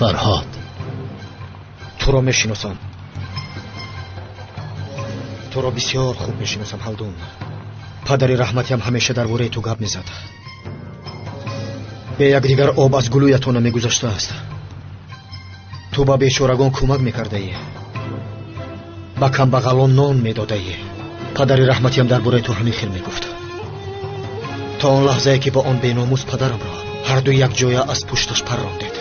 Фарҳод, туро мешиносам. Туро бисёр хуб мешиносам, Ҳалдун. Падари раҳматиам ҳамеша дар бораи ту гап мезад. Бе якдигар об аз гулӯятон намегузаштааст. Ту ба бечорагон кӯмак мекардаӣ, ба камбағалон нон медодаӣ. Падари раҳматиам дар бораи ту ҳамин хел мегуфт. То он лаҳзае ки бо он беномус падарамро ҳарду якҷоя аз пушташ паррондед.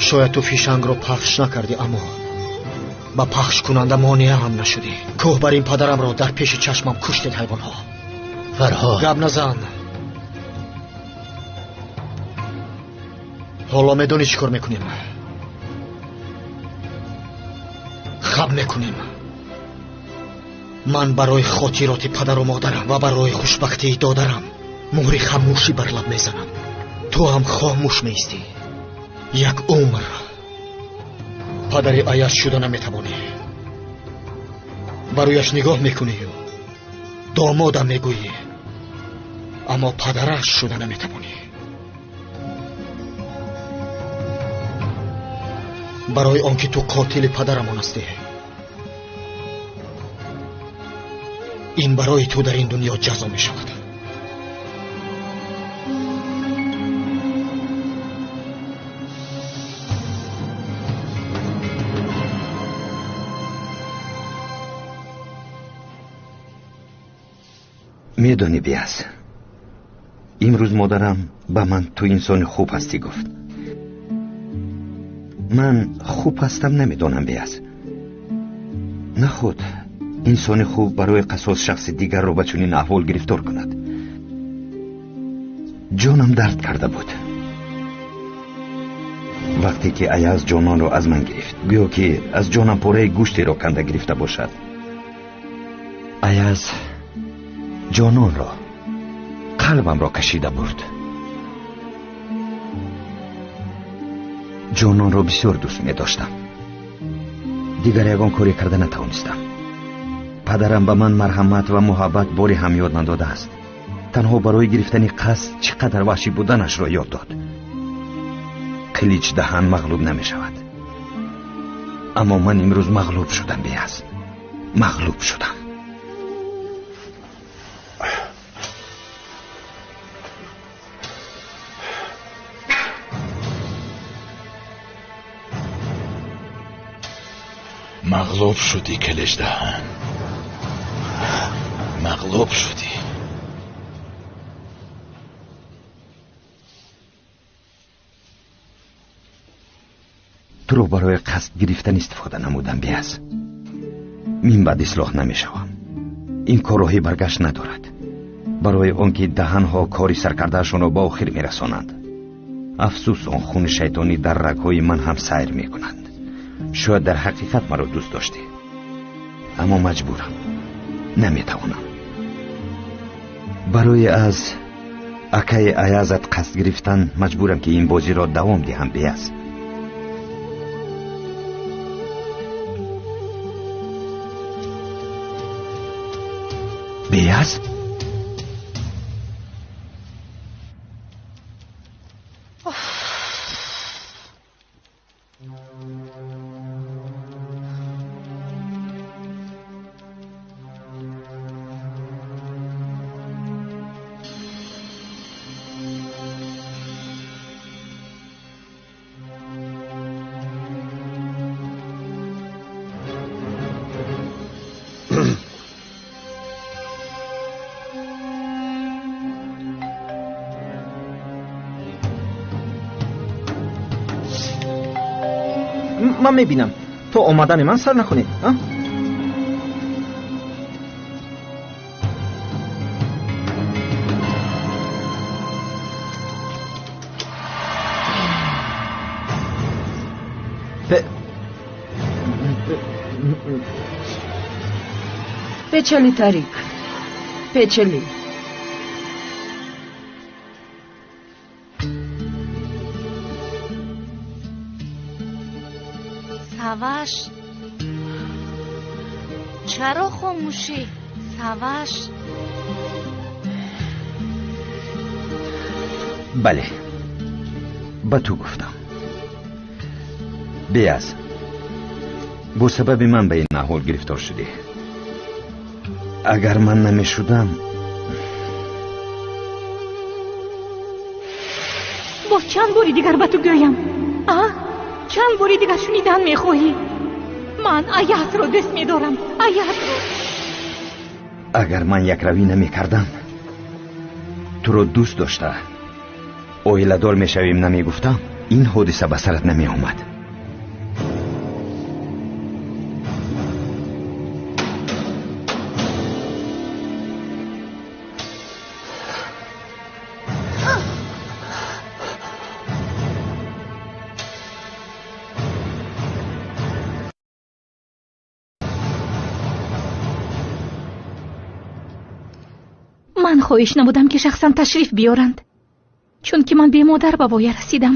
Шояд ту фишангро пахш накардӣ, аммо ба пахшкунанда монеа ҳам нашудӣ. Кӯҳ бар ин падарамро дар пеши чашмам куштед, ҳайвонҳо. Фарҳод, гап назан. Ҳоло медонӣ чӣ кор мекунем? Хаб мекунем. Ман барои хотироти падару модарам ва барои хушбахтии додарам муҳри хамӯшӣ бар лаб мезанам. Ту ҳам хомӯш меистӣ. Як умр падари Аяз шуда наметавонӣ. Ба рӯяш нигоҳ мекунию домодам мегӯӣ, аммо падараш шуда наметавонӣ. Барои он ки ту қотили падарамон ҳастӣ, ин барои ту дар ин дунё ҷазо мешавад. Медонӣ, Биаз, имрӯз модарам ба ман ту инсони хуб ҳастӣ гуфт. Ман хуб ҳастам, намедонам, Биаз. Нахуд инсони хуб барои қасос шахси дигарро ба чунин аҳвол гирифтор кунад. Ҷонам дард карда буд. Вақте ки Аяз ҷононро аз ман гирифт, гӯё ки аз ҷонам пораи гӯштеро канда гирифта бошад. Аяз ҷононро, қалбамро кашида бурд. Ҷононро бисёр дӯст медоштам. Дигар ягон коре карда натавонистам. Падарам ба ман марҳамат ва муҳаббат боре ҳам ёд надодааст. Танҳо барои гирифтани қасд чӣ қадар ваҳшӣ буданашро ёд дод. Қилич даҳан мағлуб намешавад. Аммо ман имрӯз мағлуб шудам, Биаз. Мағлуб шудам. Мағлуб шудӣ, Киличдаҳан. Мағлуб шудӣ. Туро барои қасд гирифтан истифода намудам, Биаз. Мин баъд ислоҳ намешавам. Ин кор роҳи баргашт надорад. Барои он ки даҳанҳо кори саркардаашонро ба охир мерасонанд. Афсӯс, он хуни шайтонӣ дар рагҳои ман ҳам сайр мекунад. Шояд дар ҳақиқат маро дӯст доштӣ, аммо маҷбурам, наметавонам. Барои аз акаи Аязат қасд гирифтан маҷбурам, ки ин бозиро давом диҳам. Беаз, Беаз, Ман мебинам, то омадани ман сар накунед. Печали, Тарик, печали. Саваш, чаро хомӯшӣ? Саваш. Бале, ба ту гуфтам. Беаз, бо сабаби ман ба ин аҳвол гирифтор шудӣ. Агар ман намешудам. Боз чанд бори дигар ба ту гӯям, а? Чанд бори дигар шунидан мехоҳӣ? Ман Аязро дӯст медорам, Аязро. Агар ман якравӣ намекардам, туро дӯст дошта оиладор мешавем намегуфтам, ин ҳодиса ба сарат намеомад. Ман хоҳиш намудам, ки шахсан ташриф биёранд, чунки ман бемодар ба воя расидам.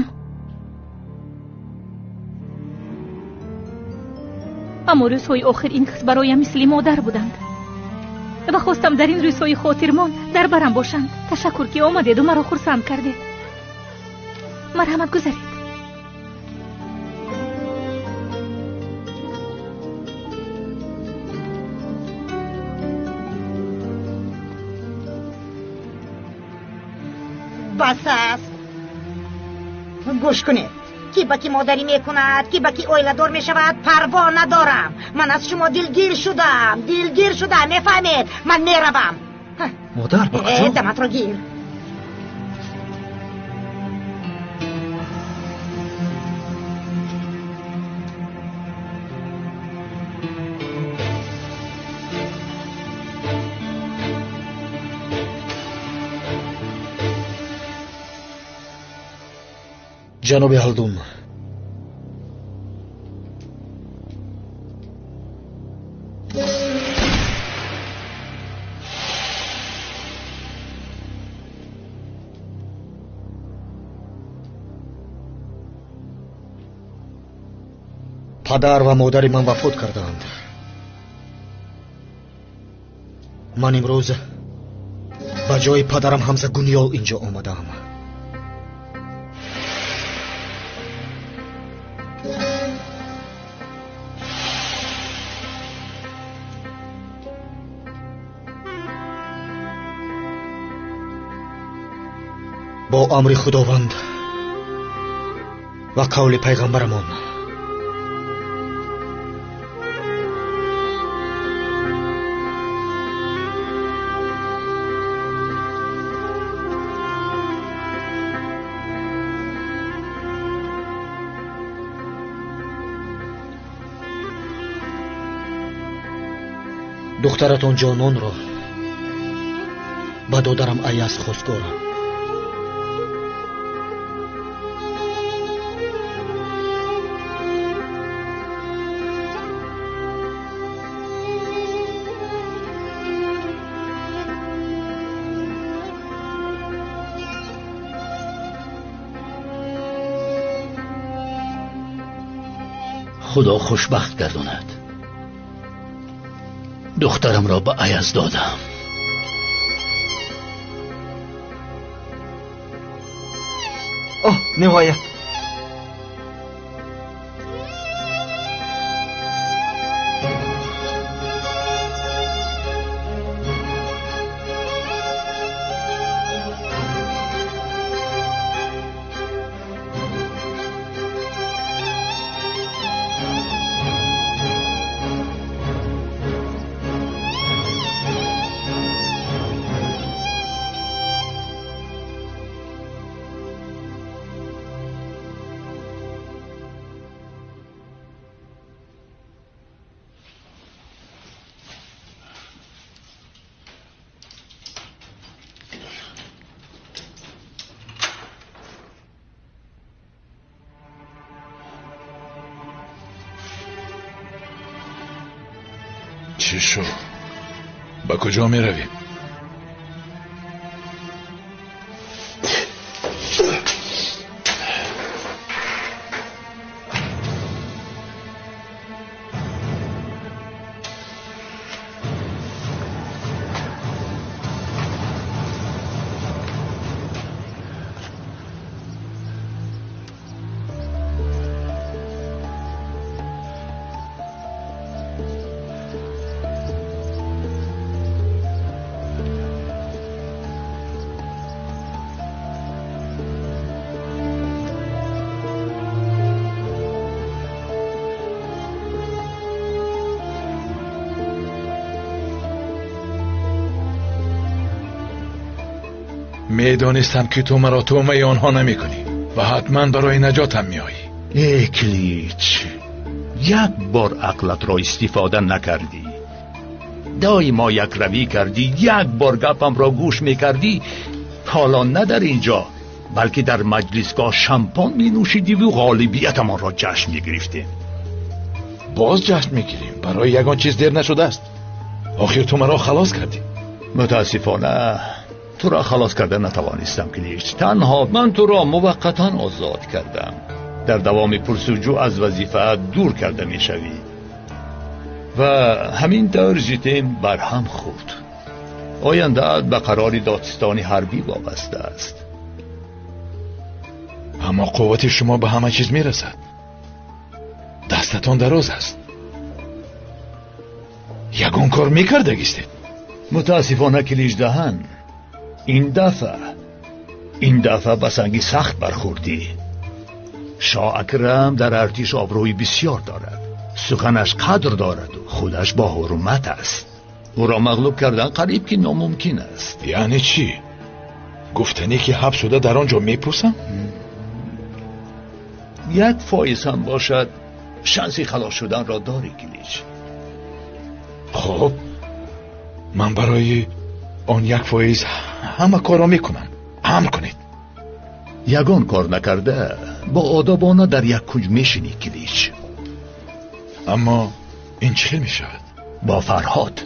Аммо рӯзҳои охир ин кас бароям мисли модар буданд ва хостам дар ин рӯзҳои хотирмон дар барам бошанд. Ташаккур, ки омадеду маро хурсанд кардед. Марҳамат, гузаред. Бас аст. Гӯш кунед, ки ба ки модарӣ мекунад, ки ба ки оиладор мешавад, парво надорам. Ман аз шумо дилгир шудам, дилгир шудам, мефаҳмед? Ман меравам. Модар, ба куҷо? Даматро гир. Ҷаноби Ҳалдун, падар ва модари ман вафот кардаанд. Ман имрӯз ба ҷои падарам Ҳамза Гунёл инҷо омадаам. Бо амри Худованд ва қавли пайғамбарамон духтаратон Ҷононро ба додарам Аяз хостгорам. Худо хушбахт гардонад. Духтарамро ба Аяз додам. Оҳ, ниҳоят. چی شد؟ به کجا می رویم؟ میدانستم که تو مرا طعمه آنها نمیکنی و حتما برای نجاتم میایی. ای کلیچ، یک بار عقلت را استفاده نکردی، دایما یک روی کردی، یک بار گپم را گوش میکردی. حالا نه در اینجا بلکه در مجلسگاه شامپان می نوشیدی و غالبیتمان را جشن میگرفتیم. باز جشن میگیریم، برای یگان چیز دیر نشده است. آخر تو مرا خلاص کردی. متاسفانه تو را خلاص کرده نتوانستم کلیچ. تنها من تو را موقتا آزاد کردم. در دوام پرسجو از وظیفه دور کرده میشوی و همین طور زیتیم برهم خورد. آینده به قرار دادستان حربی وابسته است. اما قوت شما به همه چیز میرسد. دستتان دراز است. یگان کار میکردگیستید. متاسفانه کلیچ دهن، این دفعه به سنگی سخت برخوردی. شاه اکرم در ارتش آبروی بسیار دارد، سخنش قدر دارد و خودش با حرمت است. او را مغلوب کردن قریب که ناممکن است. یعنی چی؟ گفتنی که حبس شده در آنجا میپرسم؟ یک فایز هم باشد شانسی خلاص شدن را داری کلیچ. خب من برای آن یک فایز همه کار را میکنم. امر کنید. یگان کار نکرده با آدابانه در یک کنج میشینی کلیچ. اما این چه میشود؟ با فرهاد،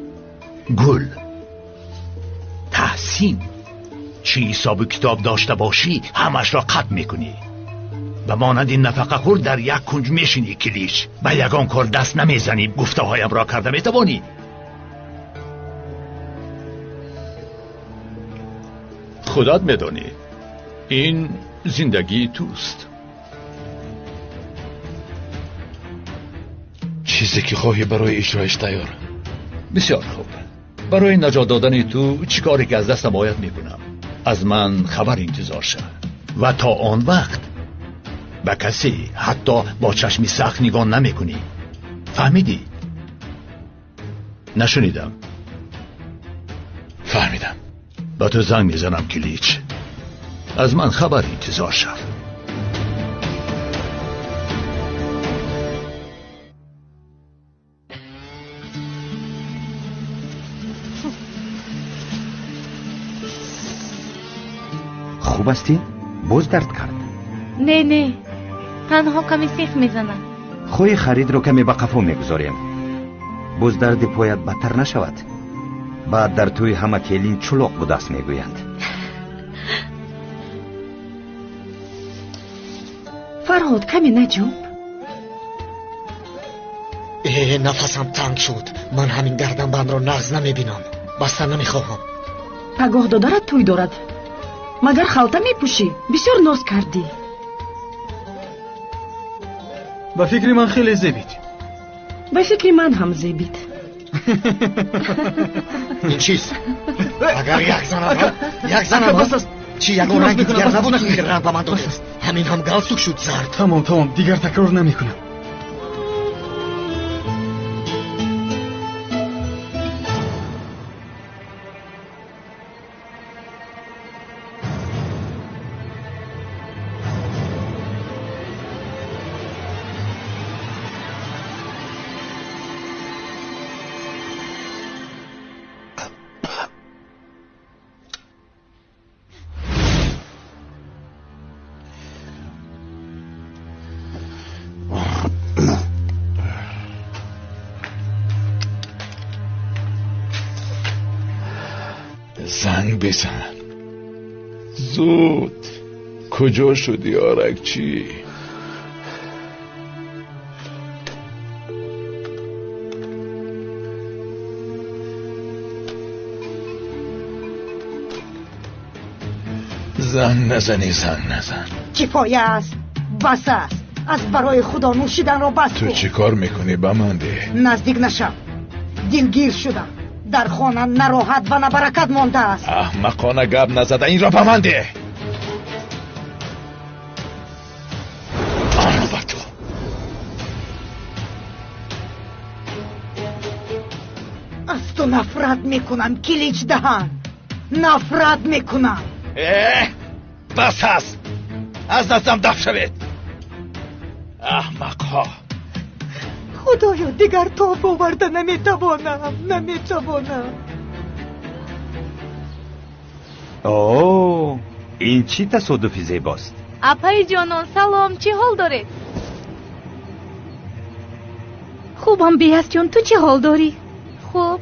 گل، تحسین، چی حساب کتاب داشته باشی همش را قطع میکنی. به مانند نفقه خور در یک کنج میشینی کلیچ. به یگان کار دست نمیزنی. گفته هایم را کرده میتوانی. خودت میدانی این زندگی توست. چیزی که خواهی برای اجرایش تیارم. بسیار خوب. برای نجات دادن تو چی کاری که از دستم آید میکنم. از من خبر انتظار شد و تا آن وقت به کسی حتی با چشمی سخت نگاه نمیکنی. فهمیدی؟ نشنیدم. فهمیدم. با تو زنگ میزنم کلیچ. از من خبر انتظار شد. خوب هستی؟ باز درد کرد؟ نه نه، تنها کمی سیخ میزنم. خوی خرید رو کمی به قفا میگذاریم. باز درد پایت بدتر نشود. بعد در توی همه کلین چلاق بوده است میگویند. فرهاد کمی نجوب. Нафасам танг шуд. Ман ҳамин гарданбандро нағз намебинам. Баста намехоҳам. Пагоҳ додарат тӯй дорад. Магар халта мепӯшӣ? Бисёр ноз кардӣ. Ба фикри ман хеле зебид. Ба фикри ман ҳам зебид. Ин чиз? Агар як занам, як занам чӣ ягон ранги дигар набуд, ки ранг ба ман додед? Ҳамин ҳам галстук шуд зард. Тамом, тамом, дигар такрор намекунам. زنگ بزن زود. کجا شدی آرکچی؟ زنگ نزنی، زنگ نزن. کفایه است، بس است. از برای خدا نوشیدن را بس کن. تو چی کار میکنی به من ده؟ نزدیک نشم، دلگیر شدم. در خانه نراحت و نبرکت مانده است. احمقانه گپ نزده، این را به من ده. آن بر تو. از تو نفرت میکنم کلیچ دهن، نفرت میکنم. بس است، از دستم دف شوید احمقها. خدایا دیگر تاب آورده نمیتوانم، نمیتوانم. اوه، این چی تصادفی زیباست. اپای جانان سلام، چی حال دارید؟ خوبم بیاس جان، تو چی حال داری؟ خوب،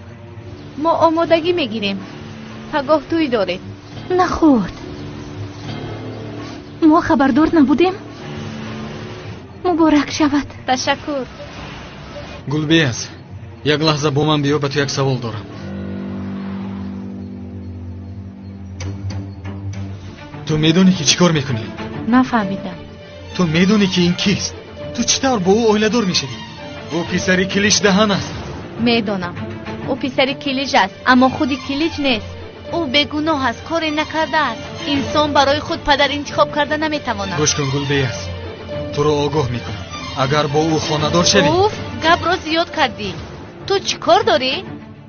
ما آمادگی میگیریم. پگاه توی دارید. نخود ما خبردار نبودیم. مبارک شود. تشکر. Гулбияз, як лаҳза бо ман биё, ба ту як савол дорам. Ту медонӣ ки чӣ кор мекунӣ? Нафаҳмидам. Ту медонӣ ки ин кист? Ту чӣ тавр бо ӯ оиладор мешавӣ? Ӯ писари Килич даҳан аст. Медонам, ӯ писари Килич аст, аммо худи Килич нест. Ӯ бегуноҳ аст, коре накардааст. Инсон барои худ падар интихоб карда наметавонад. Гӯш кун Гулбияз, туро огоҳ мекунам. Агар бо ӯ хонадор шавӣ... Уф, гапро зиёд кардӣ. Ту чӣ кор дорӣ?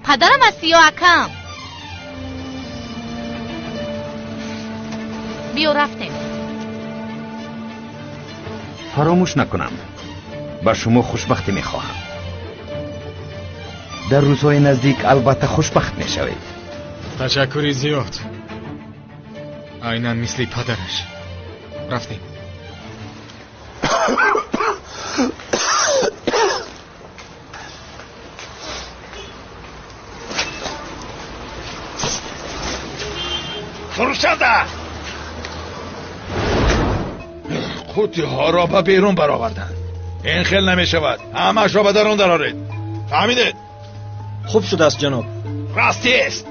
Падарам ҳастӣ ё акам? Биё рафтем. Фаромӯш накунам, ба шумо хушбахтӣ мехоҳам. Дар рӯзҳои наздик албатта хушбахт мешавед. Ташаккури зиёд. Айнан мисли падараш. Рафтем. фурӯшанда, қуттиҳоро ба берун бароварданд. Ин хел намешавад, ҳамаашро ба дарун дароред. Фаҳмидед? Хуб шудааст ҷаноб. Растист,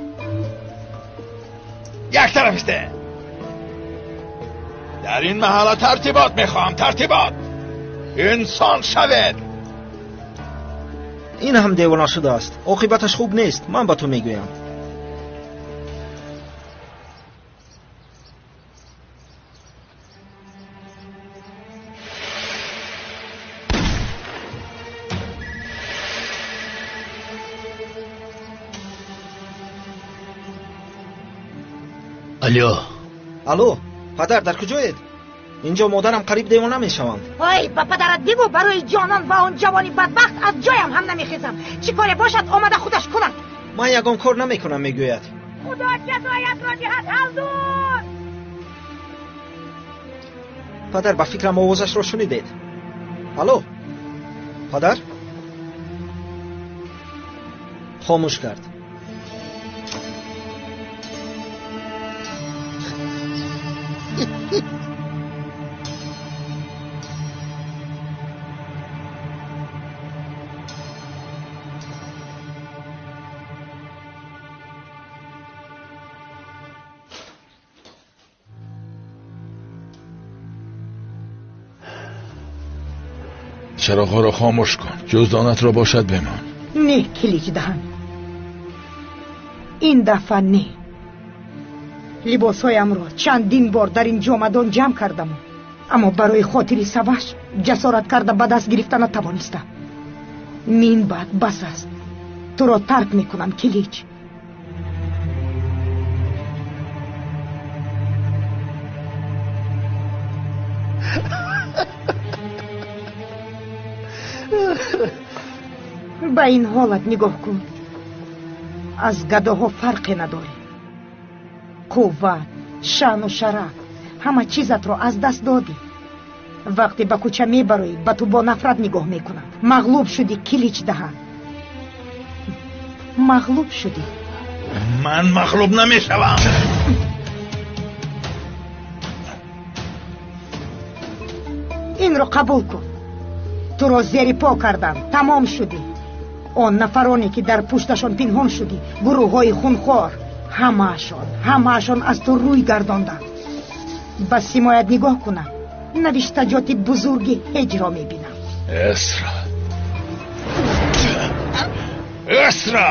як тараф исте. Дар ин маҳалла тартибот мехоҳам, тартибот. Инсон шавед. Ин ҳам девона шудааст. Оқибаташ хуб нест, ман ба ту мегӯям. Алло. Алло, падар дар куҷоед? Инҷо модарам қариб девона мешаванд. Ой, ба падарат бигӯ барои ҷонон ва он ҷавони бадбахт аз ҷоям ҳам намехезам. Чӣ коре бошад омада худаш кунад. Ман ягон кор намекунам, мегӯяд. Худо ҷазоятро диҳад, ҳалдун. Падар, ба фикрам овозашро шунидед. Алло, падар? Хомӯш кард. Чароғҳоро хомӯш кун, ҷуздонатро бошад бемон. Не, Килич даҳан, ин дафъа не. Либосҳоямро чандин бор дар ин ҷомадон ҷамъ кардаму, аммо барои хотири Саваш ҷасорат карда ба даст гирифта натавонистам. Мин баъд бас аст, туро тарк мекунам, Килич. Ба ин ҳолат нигоҳ кун, аз гадоҳо фарқе надорӣ. Қувват, шаъну шараф, ҳама чизатро аз даст додӣ. Вақте ба кӯча мебароӣ, ба ту бо нафрат нигоҳ мекунанд. Мағлуб шудӣ, Килич даҳан, мағлуб шудӣ. Ман мағлуб намешавам. Инро қабул кун, туро зери по кардам, тамом шудӣ. Он нафароне ки дар пушташон пинҳон шудӣ, гурӯҳҳои хунхор, ҳамаашон аз ту рӯй гардонданд. Ба симоят нигоҳ кунам, навиштаҷоти бузурги ҳеҷро мебинам. Эсра, Эсра,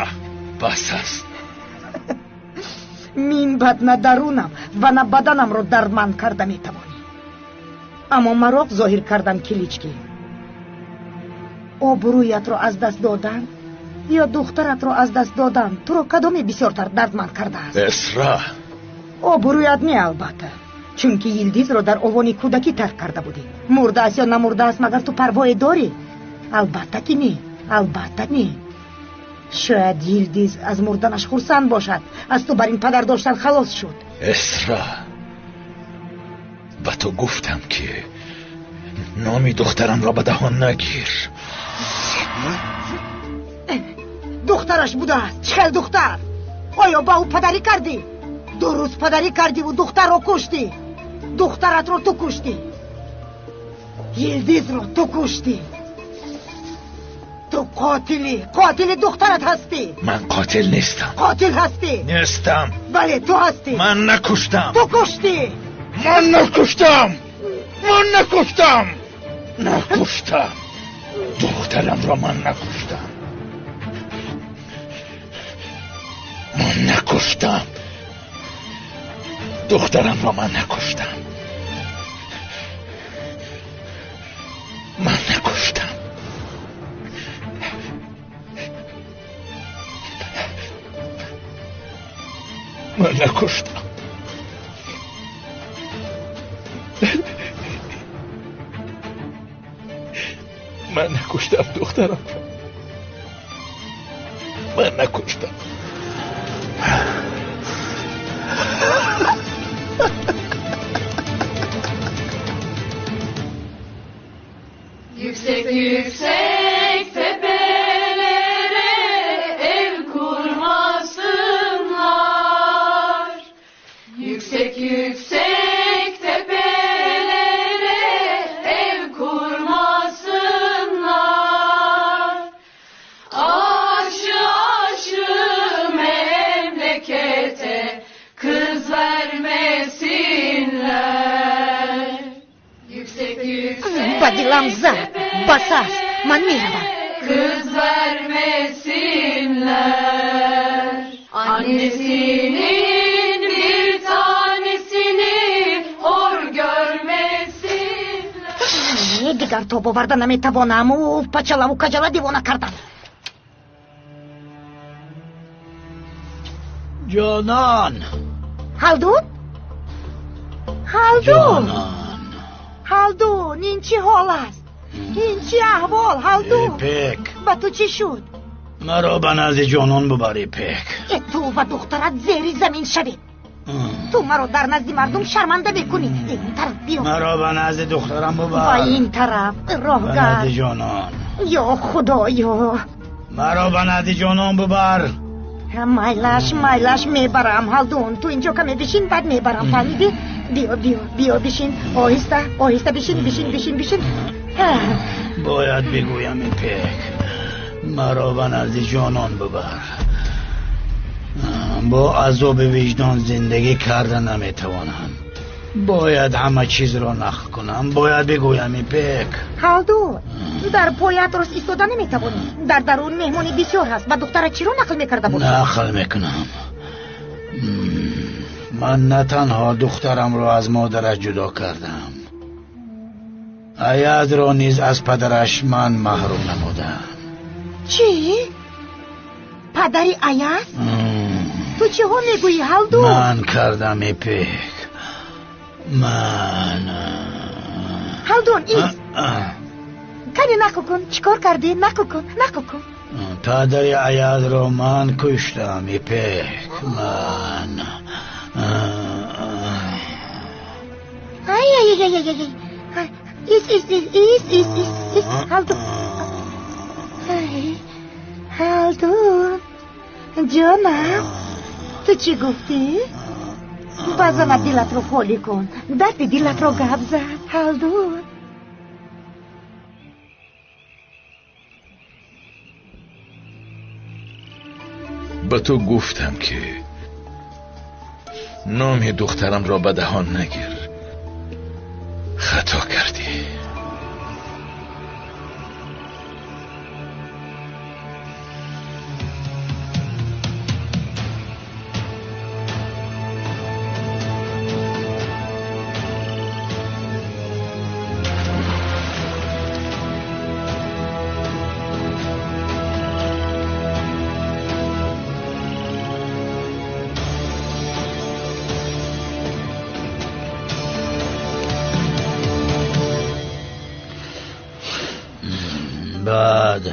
бас аст. Мин баъд на дарунам ва на баданамро дардманд карда метавонӣ. Аммо мароқ зоҳир кардам, Килички. Обрӯятро аз даст додан ё духтаратро аз даст додан туро кадоме бисёртар дардманд кардааст? Эсра, обрӯят не, албатта, чунки Йилдизро дар овони кӯдакӣ тарк карда будӣ. Мурдааст ё намурдааст, магар ту парвое дорӣ? Албатта ки не, албатта не. Шояд Йилдиз аз мурданаш хурсанд бошад, аз ту бар ин падар доштан халос шуд. Эсра, ба ту гуфтам ки номи духтарамро ба даҳон нагир. Духтараш будааст. Чӣ хел духтар? Оё ба ӯ падарӣ кардӣ? Ду рӯз падарӣ кардиву духтарро куштӣ. Духтаратро ту куштӣ, Йилдизро ту куштӣ. Ту қотилӣ, қотили духтарат ҳастӣ. Ман қотил нестам. Қотил ҳастӣ. Нестам. Бале, ту ҳастӣ. Ман накуштам. Ту куштӣ. Ман накуштам, ман накуштам, накуштам. Духтарамро ман накуштам, ман накуштам. Духтарамро ман накуштам, ман накуштам. Ман накуштам. Ман накуштам духтарамро, ман накуштам. Yüksek yüksek tepelere ev kurmasınlar. Yüksek yüksek tepelere ev kurmasınlar. Aşı aşı memlekete kız vermesinler. Yüksek yüksek Ба дилам зад, бас аст, ман меравам. Kız vermesinler. Annesinin bir tanesini hor görmesinler. Дигар тоб оварда наметавонам. Ӯ пачалаву каҷала девона кардам. Ҷонон, Ҳалдун, Ҳалдун, ҷонон. Ҳалдун, ин чӣ ҳол аст? Ин чӣ аҳвол, Ҳалдун? Пек, ба ту чӣ шуд? Маро ба назди ҷонон бубар, Ипек. Э, ту ва духтарат зери замин шавед. Ту маро дар назди мардум шарманда мекунӣ. Ин тараф биё. Маро ба назди духтарам бубар. Ба ин тараф, Ба роҳгар. назди ҷонон. Ё худоё. Маро ба назди ҷонон бубар. Майлаш, майлаш, мебарам, Ҳалдун. Ту инҷо каме бишин, баъд мебарам, фаҳмидӣ? Биё, биё, биё, бишин. Оҳиста, оҳиста бишин, бишин, бишин, бишин. Бояд бигӯям, Ипек, маро ба назди ҷонон бубар. Бо азоби виҷдон зиндагӣ карда наметавонам. Бояд ҳама чизро нақл кунам, бояд бигӯям, Ипек. Ҳалдун, дар поят рост истода наметавонӣ. Дар дарун меҳмони бисёр ҳаст. Ба духтара чиро нақл мекарда бошӣ? Нақл мекунам. Ман на танҳо духтарамро аз модараш ҷудо кардам, Аязро низ аз падараш ман маҳрум намудам. Чӣ? Падари Аяз? Ту чиҳо мегӯӣ, Ҳалдун? Ман кардам, Ипек. Ман. Ҳалдун, ис. Кани нақл кун, чӣ кор кардӣ? Нақл кун, нақл кун. Падари Аязро ман куштам, Ипек. Ман. Ай, ай, ай, ай, ай. Ис, ис, ис, ис, ис, ис, ис. Ҳалдун. Ай, Ҳалдун. Ҷонам, ту чӣ гуфтӣ? Базана дилатро холӣ кун. Дарди дилатро гап зад, Ҳалдун. Ба ту гуфтам, ки номи духтарамро ба даҳон нагир. Хато кардӣ. Баъд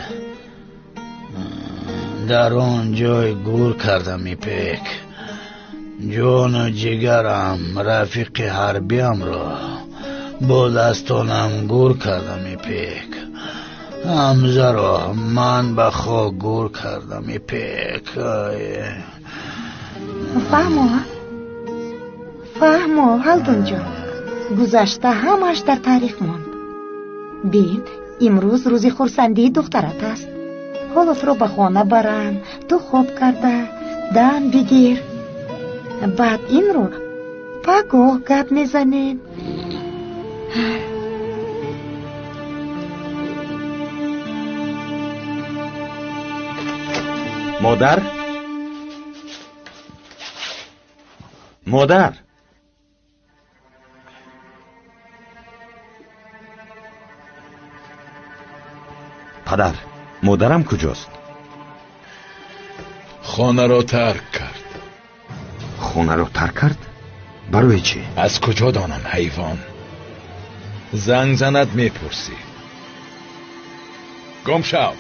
дар он ҷой гур кардам, Ипек. Ҷону ҷигарам, рафиқи ҳарбиамро бо дастонам гур кардам, Ипек. Ҳамзаро ман ба хок гур кардам, Ипек. Фаҳмо, фаҳмо, Ҳалдунҷон. Гузашта ҳамааш дар таърих монд. Бин, имрӯз рӯзи хурсандии духтарат аст. Ҳоло туро ба хона барам, ту хоб карда дам бигир. Баъд инро пагоҳ гап мезанем. Модар? Модар? Падар, модарам куҷост? Хонаро тарк кард. Хонаро тарк кард? Барои чӣ? Аз куҷо донам, ҳайвон? Занг занад, мепурсӣ. Гум шав.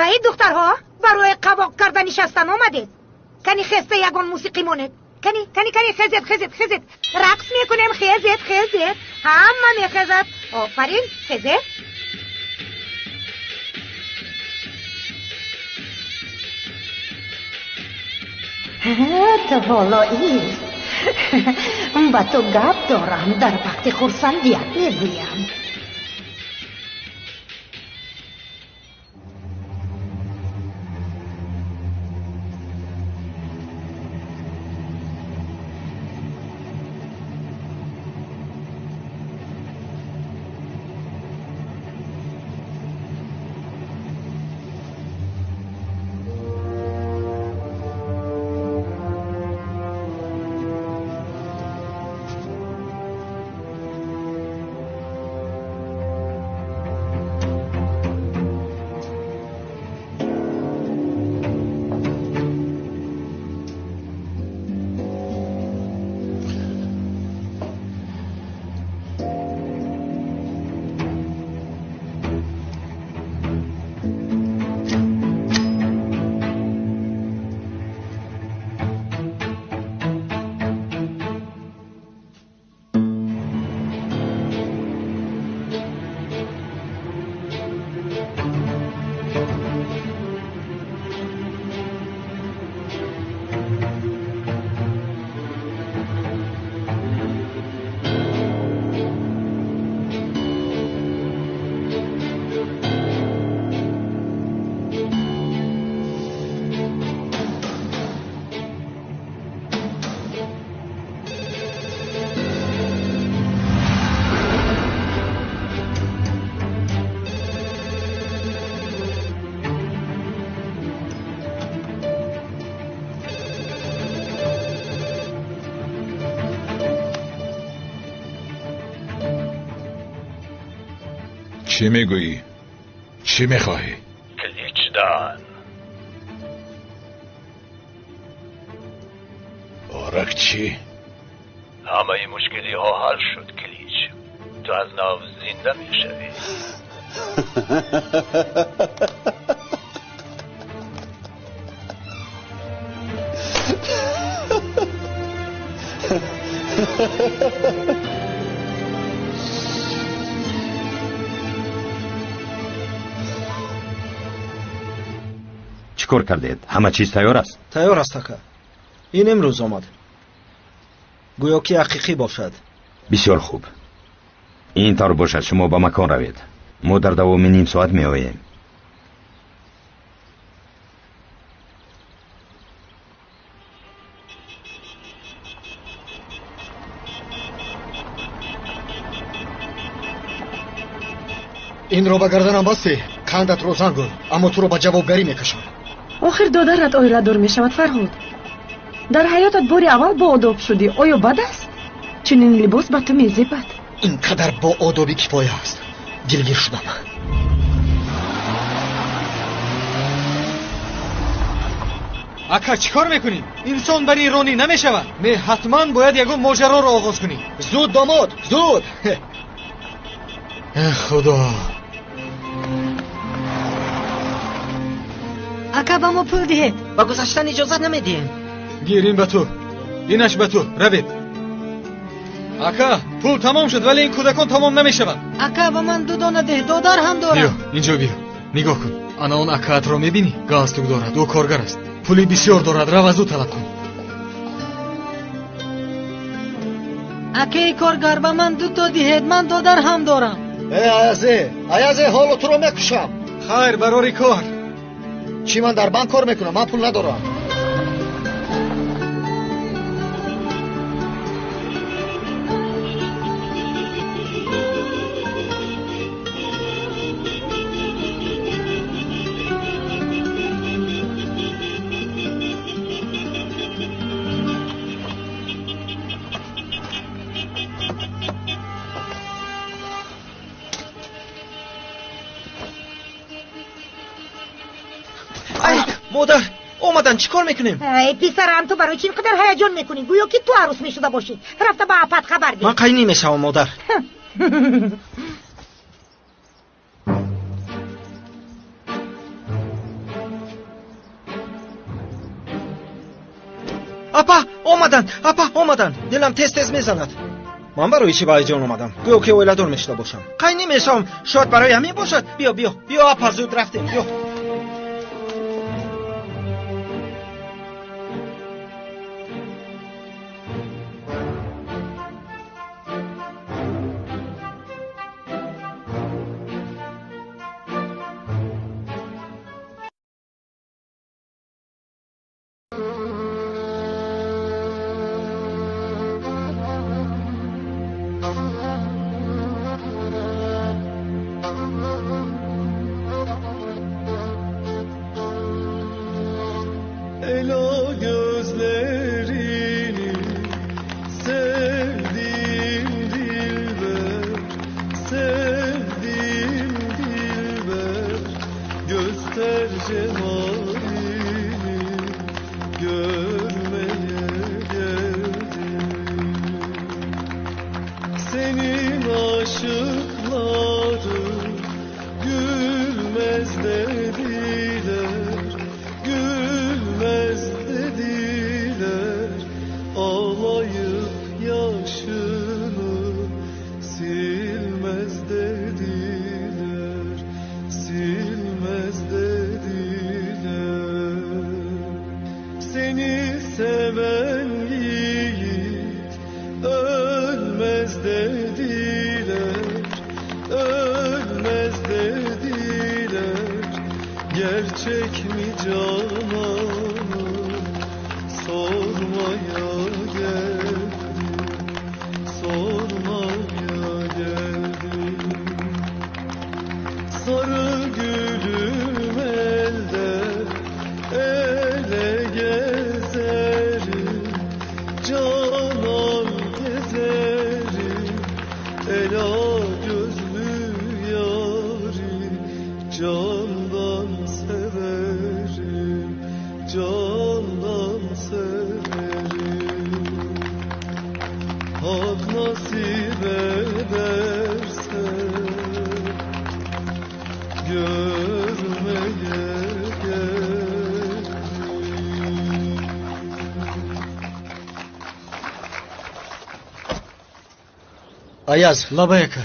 Ай, духтарҳо, барои қавоқ карда нишастан омадед? Кани хеста ягон мусиқӣ монед. Кани, кани, кани, хезед, хезед, хезед. Рақс мекунем, хезед, хезед. Ҳама мехезад. Офарин, хезед. Ту ҳоло ист. Ба ту гап дорам, дар вақти хурсандият мегӯям. Чӣ мегӯӣ? Чӣ мехоҳӣ? Кличдан. Орак чӣ? Ҳамаи мушкилиҳо ҳал шуд, Клич. Ту аз нав зинда мешавӣ. Чӣ кор кардед? Ҳама чиз тайёр аст? Тайёр аст, ака. Ин имрӯз омад. Гӯё ки ҳақиқӣ бошад. Бисёр хуб. Ин тавр бошад, шумо ба макон равед. Мо дар давоми ним соат меоем. Инро ба гарданам басти, қандатро занг гӯ, аммо туро ба ҷавобгарӣ мекашам. Охир додарат оиладор мешавад, Фарҳод. Дар ҳаётат бори аввал боодоб шудӣ. Оё бад аст? Чунин либос ба ту мезебад. Ин қадар боодобӣ кифоя аст. Дилгир шудам. Ака, чӣ кор мекунӣ? Инсон бар ин ронӣ намешавад. Не, ҳатман бояд ягон моҷароро оғоз кунӣ. Зуд, домод, зуд. Э, Худо. Ака, ба мо пул диҳед. Ба гузаштан иҷозат намедиҳем. Гир, ин ба ту, инаш ба ту. Равед. Ака, пул тамом шуд, вале ин кӯдакон тамом намешаванд. Ака, ба ман ду дона деҳ, додар ҳам дорам. Биё, инҷо биё. Нигоҳ кун. Ана он акаатро мебинӣ? Галстук дорад, ӯ коргар аст. Пули бисёр дорад, рав аз ӯ талаб кун. Акаи коргар, ба ман дуто диҳед, ман додар ҳам дорам. Э, Аязе, Аязе, ҳоло туро мекушам. Хайр, барори кор. Чӣ, ман дар банк кор мекунам, ман пул надорам. Модар, омадан, чӣ кор мекунем? Эй писарам, ту барои чӣ ин қадар ҳаяҷон мекунӣ? Гӯё ки ту арӯс мешуда бошӣ. Рафта ба апат хабар деҳ. Ман қайнӣ мешавам, модар. Апа, омадан, апа, омадан. Дилам тез тез мезанад. Ман барои чӣ ба ҳаяҷон омадам? Гӯё ки оиладор мешуда бошам. Қайнӣ мешавам, шояд барои ҳамин бошад. Биё, биё, биё, апа, зуд рафтем, биё. Ela gözlerini sevdiğim dilber, sevdiğim dilber, göster cemalini, görmeye geldim. Senin aşıkların gülmez dediler, gülmez dediler, ağlayıp yaşını silmez dediler, silmez dediler. Seni seven yiğit ölmez dediler, ölmez dediler. Gerçek mi cananım, sormaya geldim, sormaya geldim. Sarı gülüm elde, ele gezerim, canan gezerim, ela gözlü yar. Hak nasip ederse görmeye geldim. Аяз, лабай ака.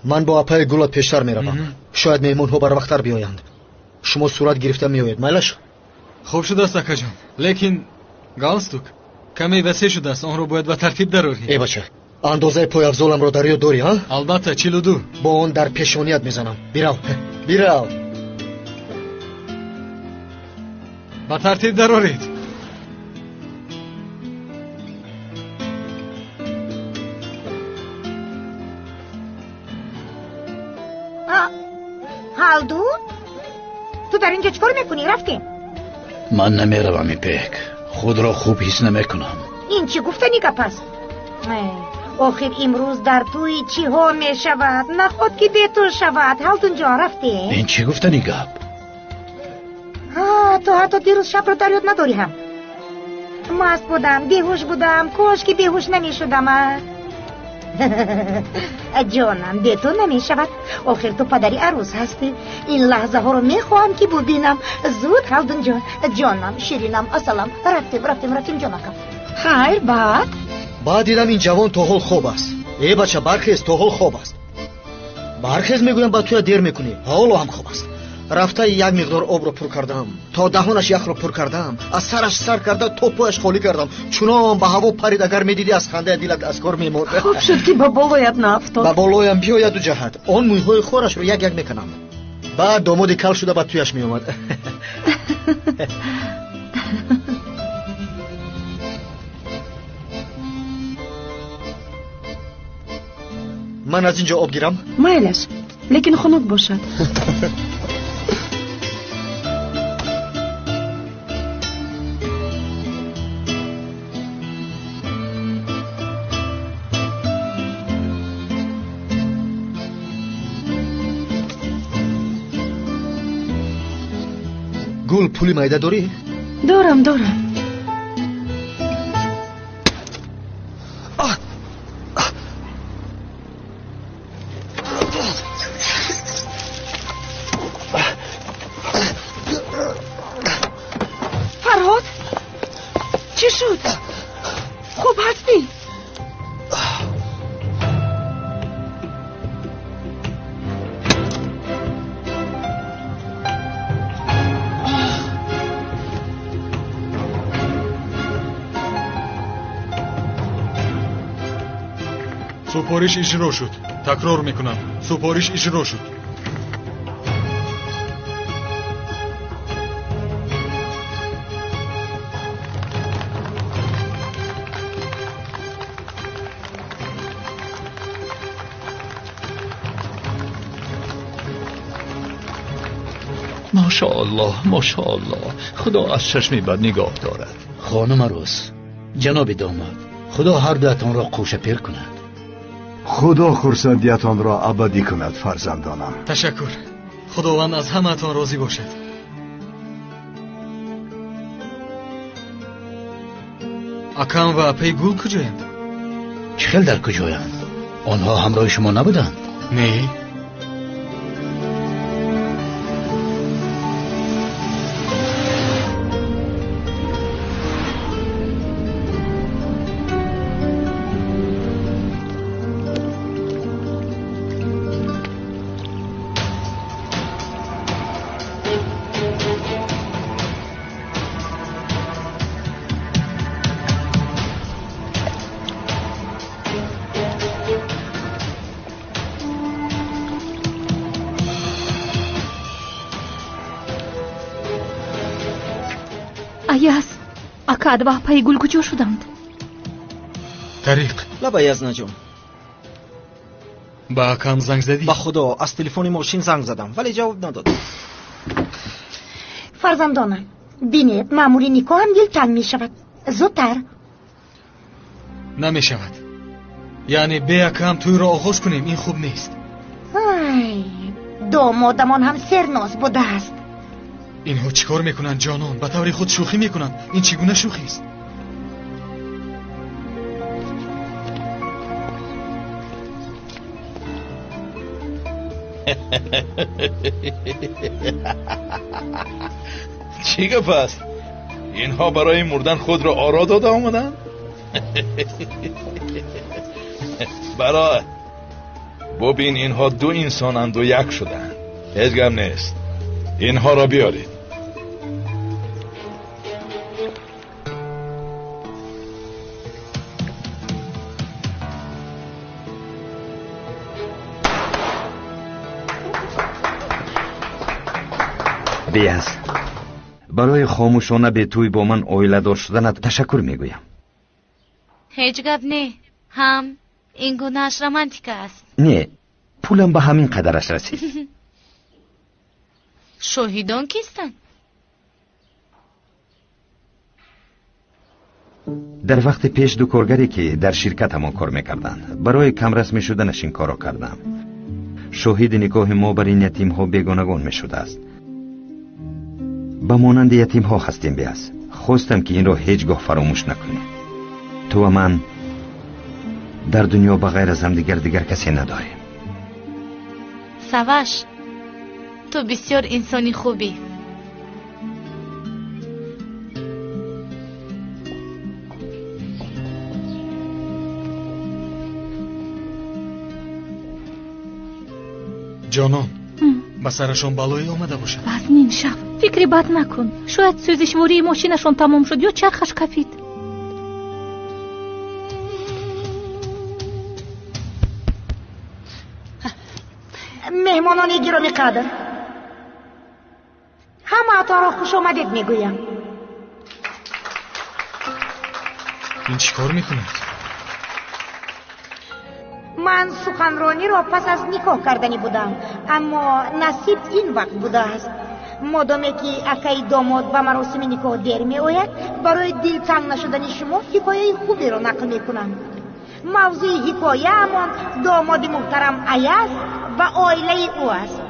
Ман бо апаи Гулат пештар меравам. Шояд меҳмонҳо барвақттар биёянд. Шумо сурат гирифта меоед, майлаш? Хуб шудааст, акаҷон, лекин галстук каме васеъ шудааст, онро бояд ба тартиб дарорӣ. Э бача, андозаи пойафзоламро дар ёд дорӣ, ҳа? Албатта, 42. Бо он дар пешоният мезанам. Бирав, бирав. Ба тартиб дароред. Ҳалдун, ту дар инҷо чӣ кор мекунӣ? Рафтем. Ман намеравам, Ипек. Худро хуб ҳис намекунам. Ин чӣ гуфтани гап аст? Охир имрӯз дар тӯи чиҳо мешавад? Наход ки бе ту шавад. Ҳалдунҷон, рафтем. Ин чӣ гуфтани гап? Ту ҳатто дирӯз шабро дар ёд надорӣ ҳам. Маст будам, беҳуш будам. Кош ки беҳуш намешудам. Ҷонам, бе ту намешавад. Охир ту падари арӯс ҳастӣ. Ин лаҳзаҳоро мехоҳам ки бубинам. Зуд, Ҳалдунҷон. Ҷонам, ширинам, асалам. Рафтем, рафтем, рафтем, ҷонакам. Хайр, баъд? Баъд дидам ин ҷавон то ҳол хоб аст. Э бача, бархез, то ҳол хоб аст. Бархез, мегӯям, ба туя дер мекунӣ. Ҳоло ҳам хоб аст. Рафта як миқдор обро пур кардам, то даҳонаш яхро пур кардам, аз сараш сар карда то пояш холӣ кардам. Чунон ба ҳаво парид, агар медидӣ аз хандая дилат аз кор мемурд. Хуб шуд ки ба болоят наафтод. Ба болоям биёяду ҷаҳат. Он мӯйҳои хорашро як як мекунам. Баъд домоди кал шуда ба туяш меомад. Ман аз ин ҷо об гирам? Майлаш, лекин хунук бошад. Гул, пули майда дорӣ? Дорам, дорам. Фарҳод, чӣ шуд? Хуб ҳастӣ? Супориш иҷро шуд. Такрор мекунам, супориш иҷро шуд. Мошоаллоҳ, мошоаллоҳ. Худо аз чашми бад нигоҳ дорад. Хонум арӯс, ҷаноби домод, Худо ҳар дуятонро қӯшапир кунад. Худо хурсандиятонро абадӣ кунад, фарзандонам. Ташаккур. Худованд аз ҳамаатон розӣ бошад. Акам ва апаи Гул куҷоянд? Чӣ хел дар куҷоянд? Онҳо ҳамроҳи шумо набуданд? Не. Аяз, акад ва апаи Гул куҷо шуданд? Тариқ. Лаб, Аязнаҷон. Ба акам занг задӣ? Ба худо, аз телефони мошин занг задам, вале ҷавоб надод. Фарзандонам, бинед, маъмури никоҳам дилтанг мешавад. Зудтар. Намешавад. Яъне бе акам тӯйро оғоз кунем, ин хуб нест. Ай, домодамон ҳам серноз будааст. Инҳо чӣ кор мекунанд, ҷонон? Ба таври худ шӯхӣ мекунанд. Ин чӣ гуна шӯхист? Чӣ гап аст? Инҳо барои мурдан худро оро дода омаданд? Барои бубин, инҳо ду инсонанд ва як шуданд. Ҳеҷ гап нест. Инҳоро биёред. Беяз, барои хомӯшона бетӯй бо ман оиладор шуданат ташаккур мегӯям. Ҳеҷ гап не. Ҳам ин гунааш романтика аст. Не, пулам ба ҳамин қадараш расид. Шоҳидон кистанд? Дар вақти пеш ду коргаре ки дар ширкатамон кор мекарданд, барои камрасмӣ шуданаш ин корро кардам. Шоҳиди никоҳи мо бар ин ятимҳо бегонагон мешудааст. Ба монанди ятимҳо ҳастем, Беяз. Хостам ки инро ҳеҷ гоҳ фаромӯш накунем. Ту ва ман дар дунё ба ғайр аз ҳамдигар дигар касе надорем. Саваш, ту бисёр инсони хубӣ. Ҷонон, ба сарашон балое омада бошад. Вазнин шав, фикри бад накун. Шояд сӯзишвории мошинашон тамом шуд ё чархаш кафид. Меҳмонони гиромиқадр, ҳамаатонро хушомадед мегӯям. Ин чӣ кор мекунад? Ман суханрониро пас аз никоҳ карданӣ будам, аммо насиб ин вақт будааст. Модоме ки акаи домод ба маросими никоҳ дер меояд, барои дилтанг нашудани шумо ҳикояи хуберо нақл мекунам. Мавзӯи ҳикояамон домоди муҳтарам Аяз ва оилаи ӯ аст.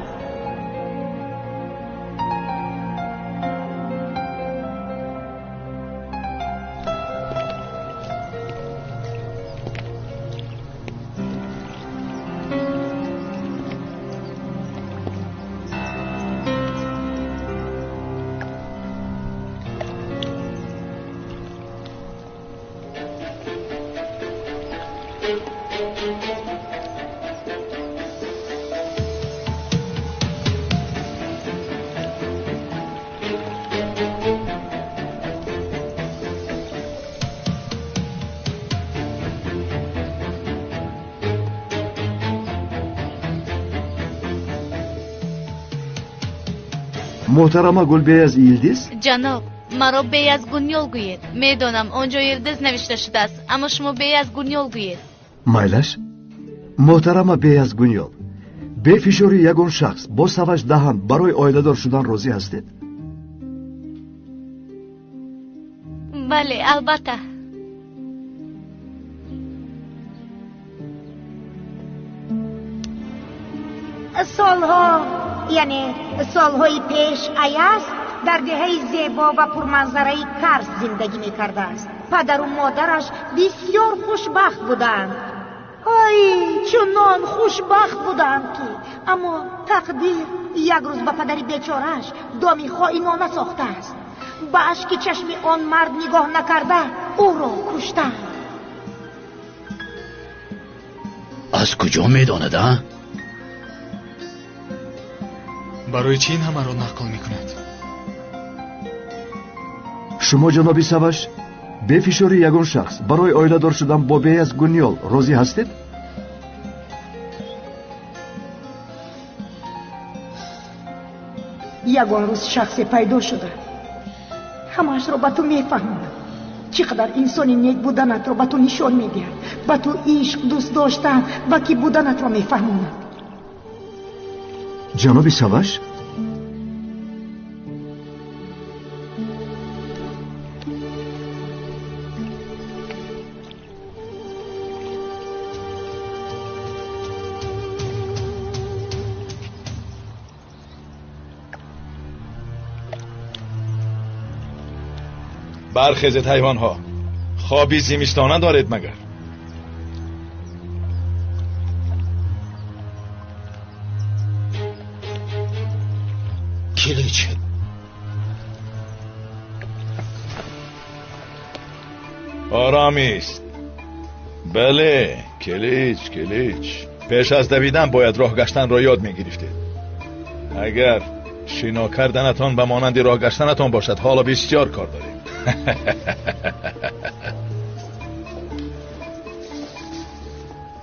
Муҳтарама Гулбеяз Йилдиз? Ҷаноб, маро Беяз Гунёл гӯед. Медонам, он ҷо Йилдиз навишта шудааст, аммо шумо Беяз Гунёл гӯед. Майлаш? Муҳтарама Беяз Гунёл, бефишори ягон шахс бо Саваш Даҳан барои оиладор шудан розӣ ҳастед? Бале, албатта. Солҳо, яъне солҳои пеш, Аяз дар деҳаи зебо ва пурманзараи Карс зиндагӣ мекардааст. Падару модараш бисёр хушбахт буданд. Ой, чунон хушбахт буданд ки, аммо тақдир як рӯз ба падари бечорааш доми хоинона сохтааст. Ба ашки чашми он мард нигоҳ накарда ӯро куштанд. Аз куҷо медонад, а? Барои чӣ ин ҳамаро нақл мекунад? Шумо, ҷаноби Саваш, бефишори ягон шахс барои оиладор шудан бо Беяз Гунёл розӣ ҳастед? Ягон рӯз шахсе пайдо шуда ҳамаашро ба ту мефаҳмонад. Чӣ қадар инсони нек буданатро ба ту нишон медиҳад, ба ту ишқ, дӯст доштан ва кӣ буданатро мефаҳмонад. Ҷаноби Саваш? Бархезед, ҳайвонҳо, хоби зимистона доред магар? Килич. Оромист. Бале, Килич, Килич. Пеш аз давидан бояд роҳ гаштанро ёд мегирифтед. Агар шино карданатон ба монанди роҳ гаштанатон бошад, ҳоло бисёр кор дорем.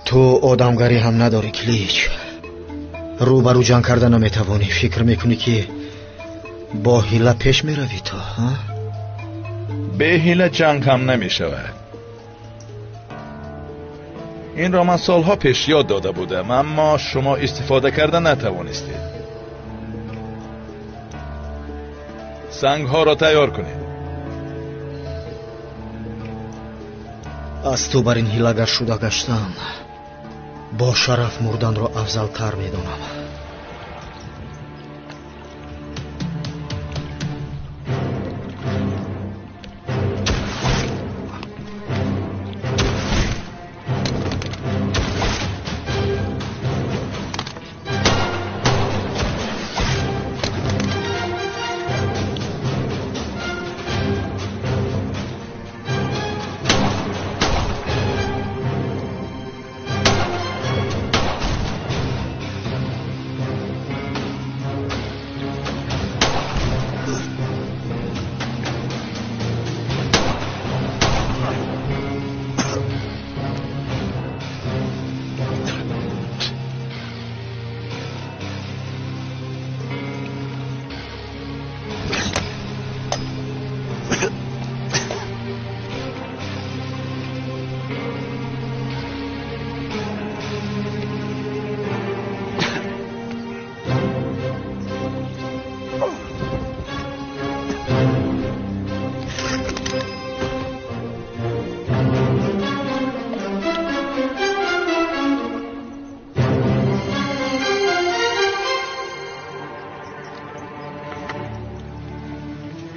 Ту одамгарӣ ҳам надорӣ, Килич. Рӯ ба рӯ ҷанг карда наметавонӣ. Фикр мекунӣ ки бо ҳила пеш меравӣ ту, ҳа? Бе ҳила ҷанг ҳам намешавад. Инро ман солҳо пеш ёд дода будам, аммо шумо истифода карда натавонистед. Сангҳоро тайёр кунед. Аз ту бар ин ҳилагар шуда гаштан бо шараф мурданро афзалтар медонам.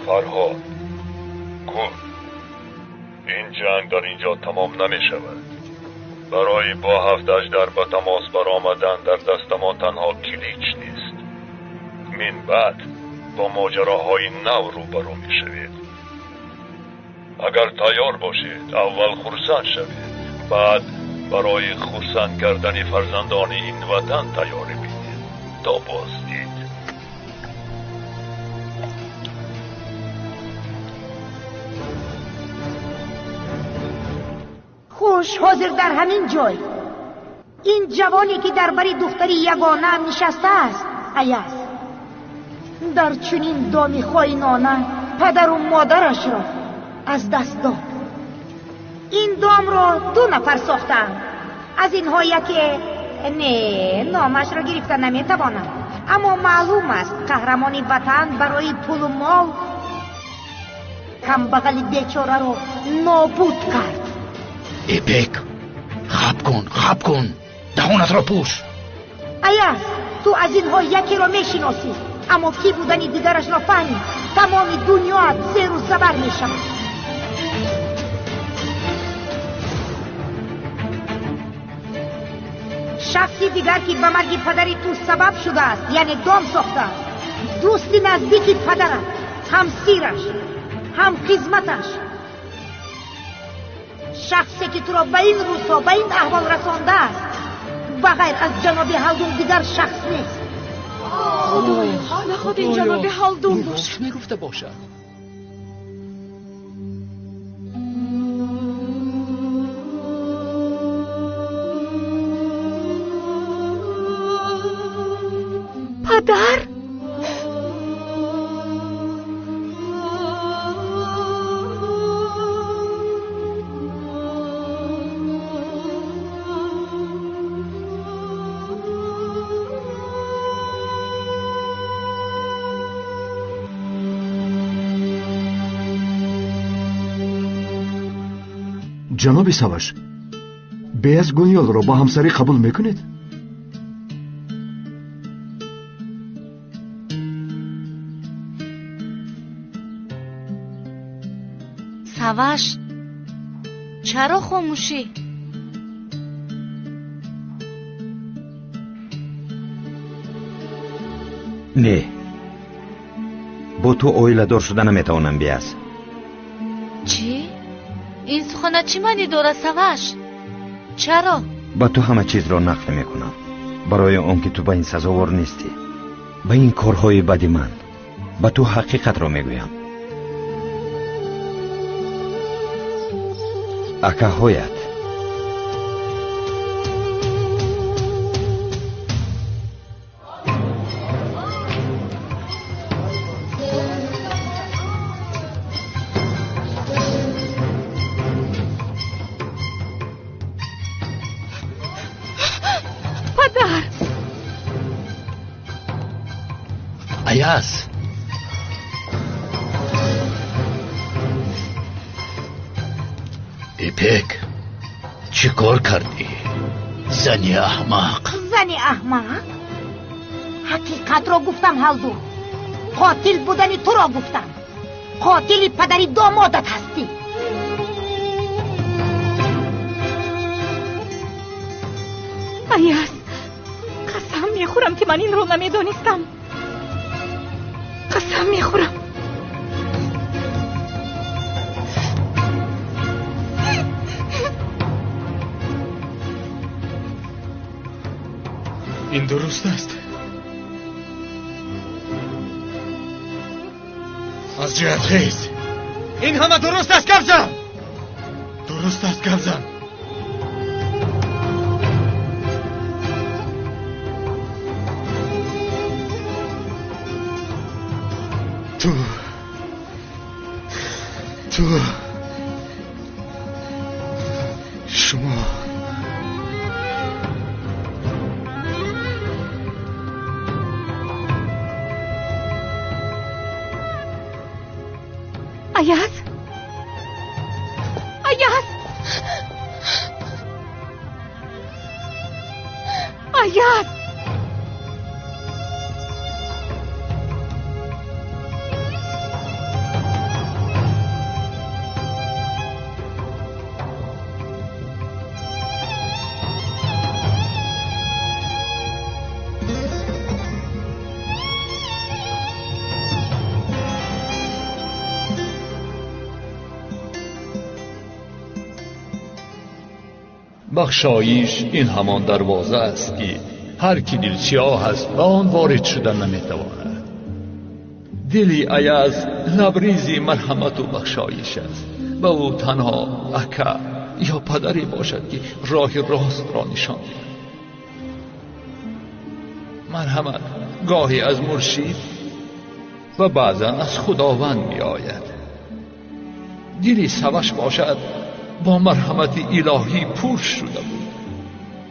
فرهاد، کن. این جنگ در اینجا تمام نمی شود. برای با 7 اژدر به تماس برآمدن در دست ما تنها کلیچ نیست. من بعد با ماجراهای نو روبرو می شوید. اگر تیار باشید اول خرسند شوید، بعد برای خرسند کردن فرزندان این وطن تیاری بینید تا بازدید. Хуш, ҳозир дар ҳамин ҷой ин ҷавоне ки дар бари духтари ягонаам нишастааст, Аяз, дар чунин доми хоинона падару модарашро аз даст дод. Ин домро ду нафар сохтаанд. Аз инҳо яке, не, номашро гирифта наметавонам, аммо маълум аст, қаҳрамони ватан барои пулу мол камбағали бечораро нобуд кард. Ипек, хаб кун, хаб кун, даҳонатро пӯш. Аяз, ту аз инҳо якеро мешиносӣ, аммо кӣ будани дигарашро фаҳмӣ, тамоми дунёат зеру забар мешавад. Шахси дигар ки ба марги падари ту сабаб шудааст, яъне дом сохтааст, дӯсти наздики падарат, ҳамсираш, ҳамхизматаш, шахсе ки туро ба ин рӯзҳо, ба ин аҳвол расондааст, ба ғайр аз ҷаноби Ҳалдун дигар шахс нест. Худоё, наход ин ҷаноби Ҳалдун бошад. Мегуфта бошад. Падар? Ҷаноби Саваш, Беяз Гунёлро ба ҳамсарӣ қабул мекунед? Саваш, чаро хомӯшӣ? Не, Бо ту оиладор шуда наметавонам, Бияз. Чӣ? Ин сухана чӣ маънӣ дорад, Саваш? Чаро? Ба ту ҳама чизро нақл мекунам, барои он ки ту ба ин сазовор нестӣ, ба ин корҳои бади ман. Ба ту ҳақиқатро мегӯям. Акаҳоят Падар! Аяз! Ипек, чӣ кор кардӣ? Зани аҳмақ! Зани аҳмақ? Ҳақиқатро гуфтам, Ҳалдур. Қотил будани туро гуфтам. Қотили падари домодат ҳастӣ. Аяз, қасам мехӯрам, ки ман инро намедонистам. Қасам мехӯрам. Ин дуруст аст. Аз ҷоят хез. Ин ҳама дуруст аст, гап зан. Дуруст аст, гап зан. Ту шумо Аяз! Аяз! Аяз! Бахшоиш ин ҳамон дарвоза аст, ки ҳар ки дилсиёҳ аст, ба он ворид шуда наметавонад. Дили Аяз лабризи марҳамату бахшоиш аст. Ба ӯ танҳо ака ё падаре бошад, ки роҳи ростро нишон диҳад. Марҳамат гоҳе аз муршид ва баъзан аз Худованд меояд. Дили Саваш бошад бо марҳамати илоҳӣ пур шуда буд.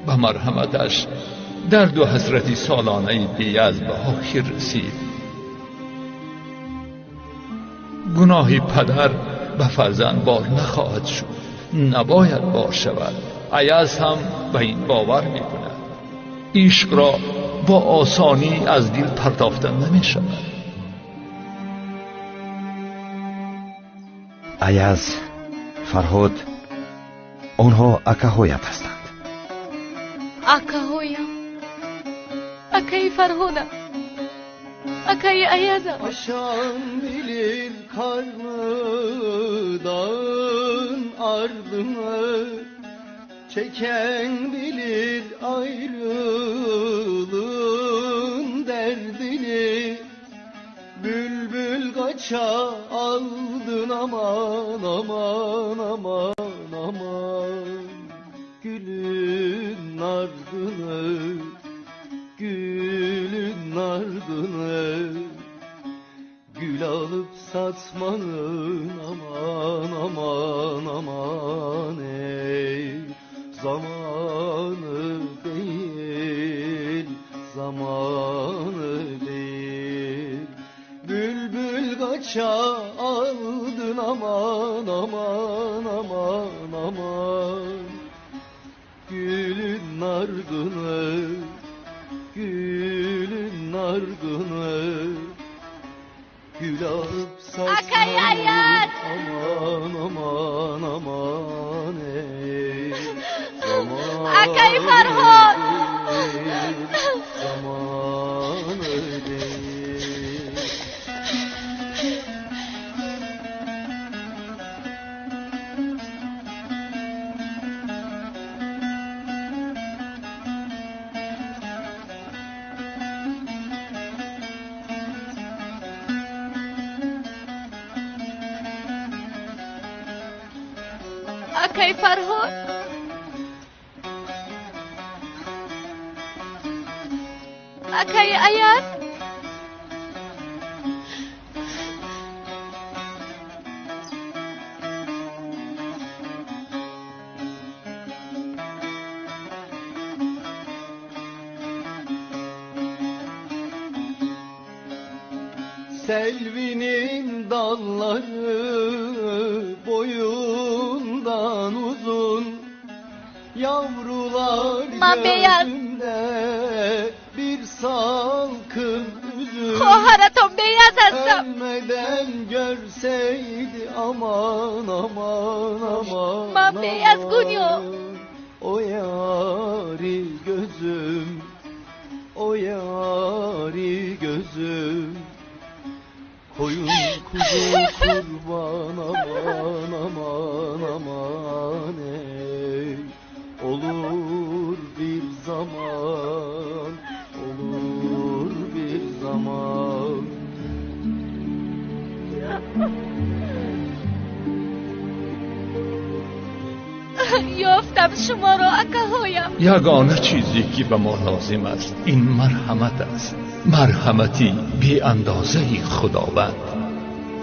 Ба марҳаматаш дарду ҳасрати солонаи Бияз ба охир расид. Гуноҳи падар ба фарзанд бор нахоҳад шуд, набояд бор шавад. Аяз ҳам ба ин бовар мекунад. Ишқро бо осонӣ аз дил партофта намешавад. Аяз, Фарҳод, онҳо акаҳоят ҳастанд. Акаҳоям, акаи Фарҳодам, акаи Аязам. Aşan bilir karlı dağın ardını, çeken bilir ayrılığın derdini. Bülbül kaça aldın aman aman aman aman. Gülün ardını, gülün ardını. Gül alıp satmanın aman aman aman ey. Zamanı değil, zamanı değil. Bülbül kaça aldın aman aman aman aman. Gülün ardını, gülün ardını. Gül alıp satmanın aman aman aman ey. Akay Farhod! Zamanı değil. Акай Фарҳод. Акай Аяз. Selvinin dalları boyundan uzun, yavrular gözünde bir salkım üzüm. Хоҳаратон беяз ҳастам. Ölmeden görseydi aman aman aman. Ман беяз гунё. O yari gözüm, o yari gözüm. Koyun kuzu kurban aman aman aman ey. Olur bir zaman, olur bir zaman. Ёфтам шуморо, акаҳоям. Ягона чизе ки ба мо лозим аст ин марҳамат аст, марҳамати беандозаи Худованд.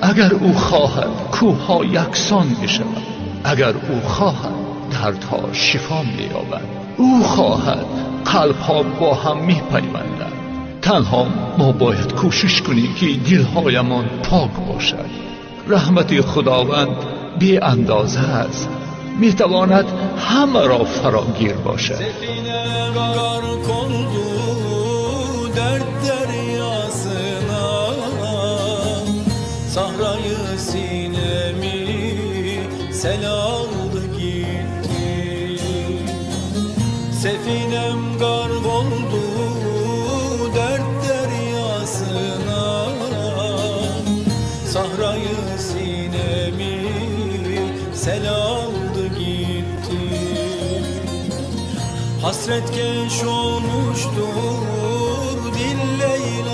Агар ӯ хоҳад кӯҳҳо яксон мешавад, агар ӯ хоҳад дардҳо шифо меёбад, ӯ хоҳад қалбҳо бо ҳам мепайванданд. Танҳо мо бояд кӯшиш кунем ки дилҳоямон пок бошад. Раҳмати Худованд беандоза аст, метавонад ҳамаро фарогир бошад. Sahrayı sinemi sel aldı gitti. Sefinem gark oldu dert deryasına. Sahrayı sinemi sel aldı gitti. Hasretkeş olmuştur dil Leyla.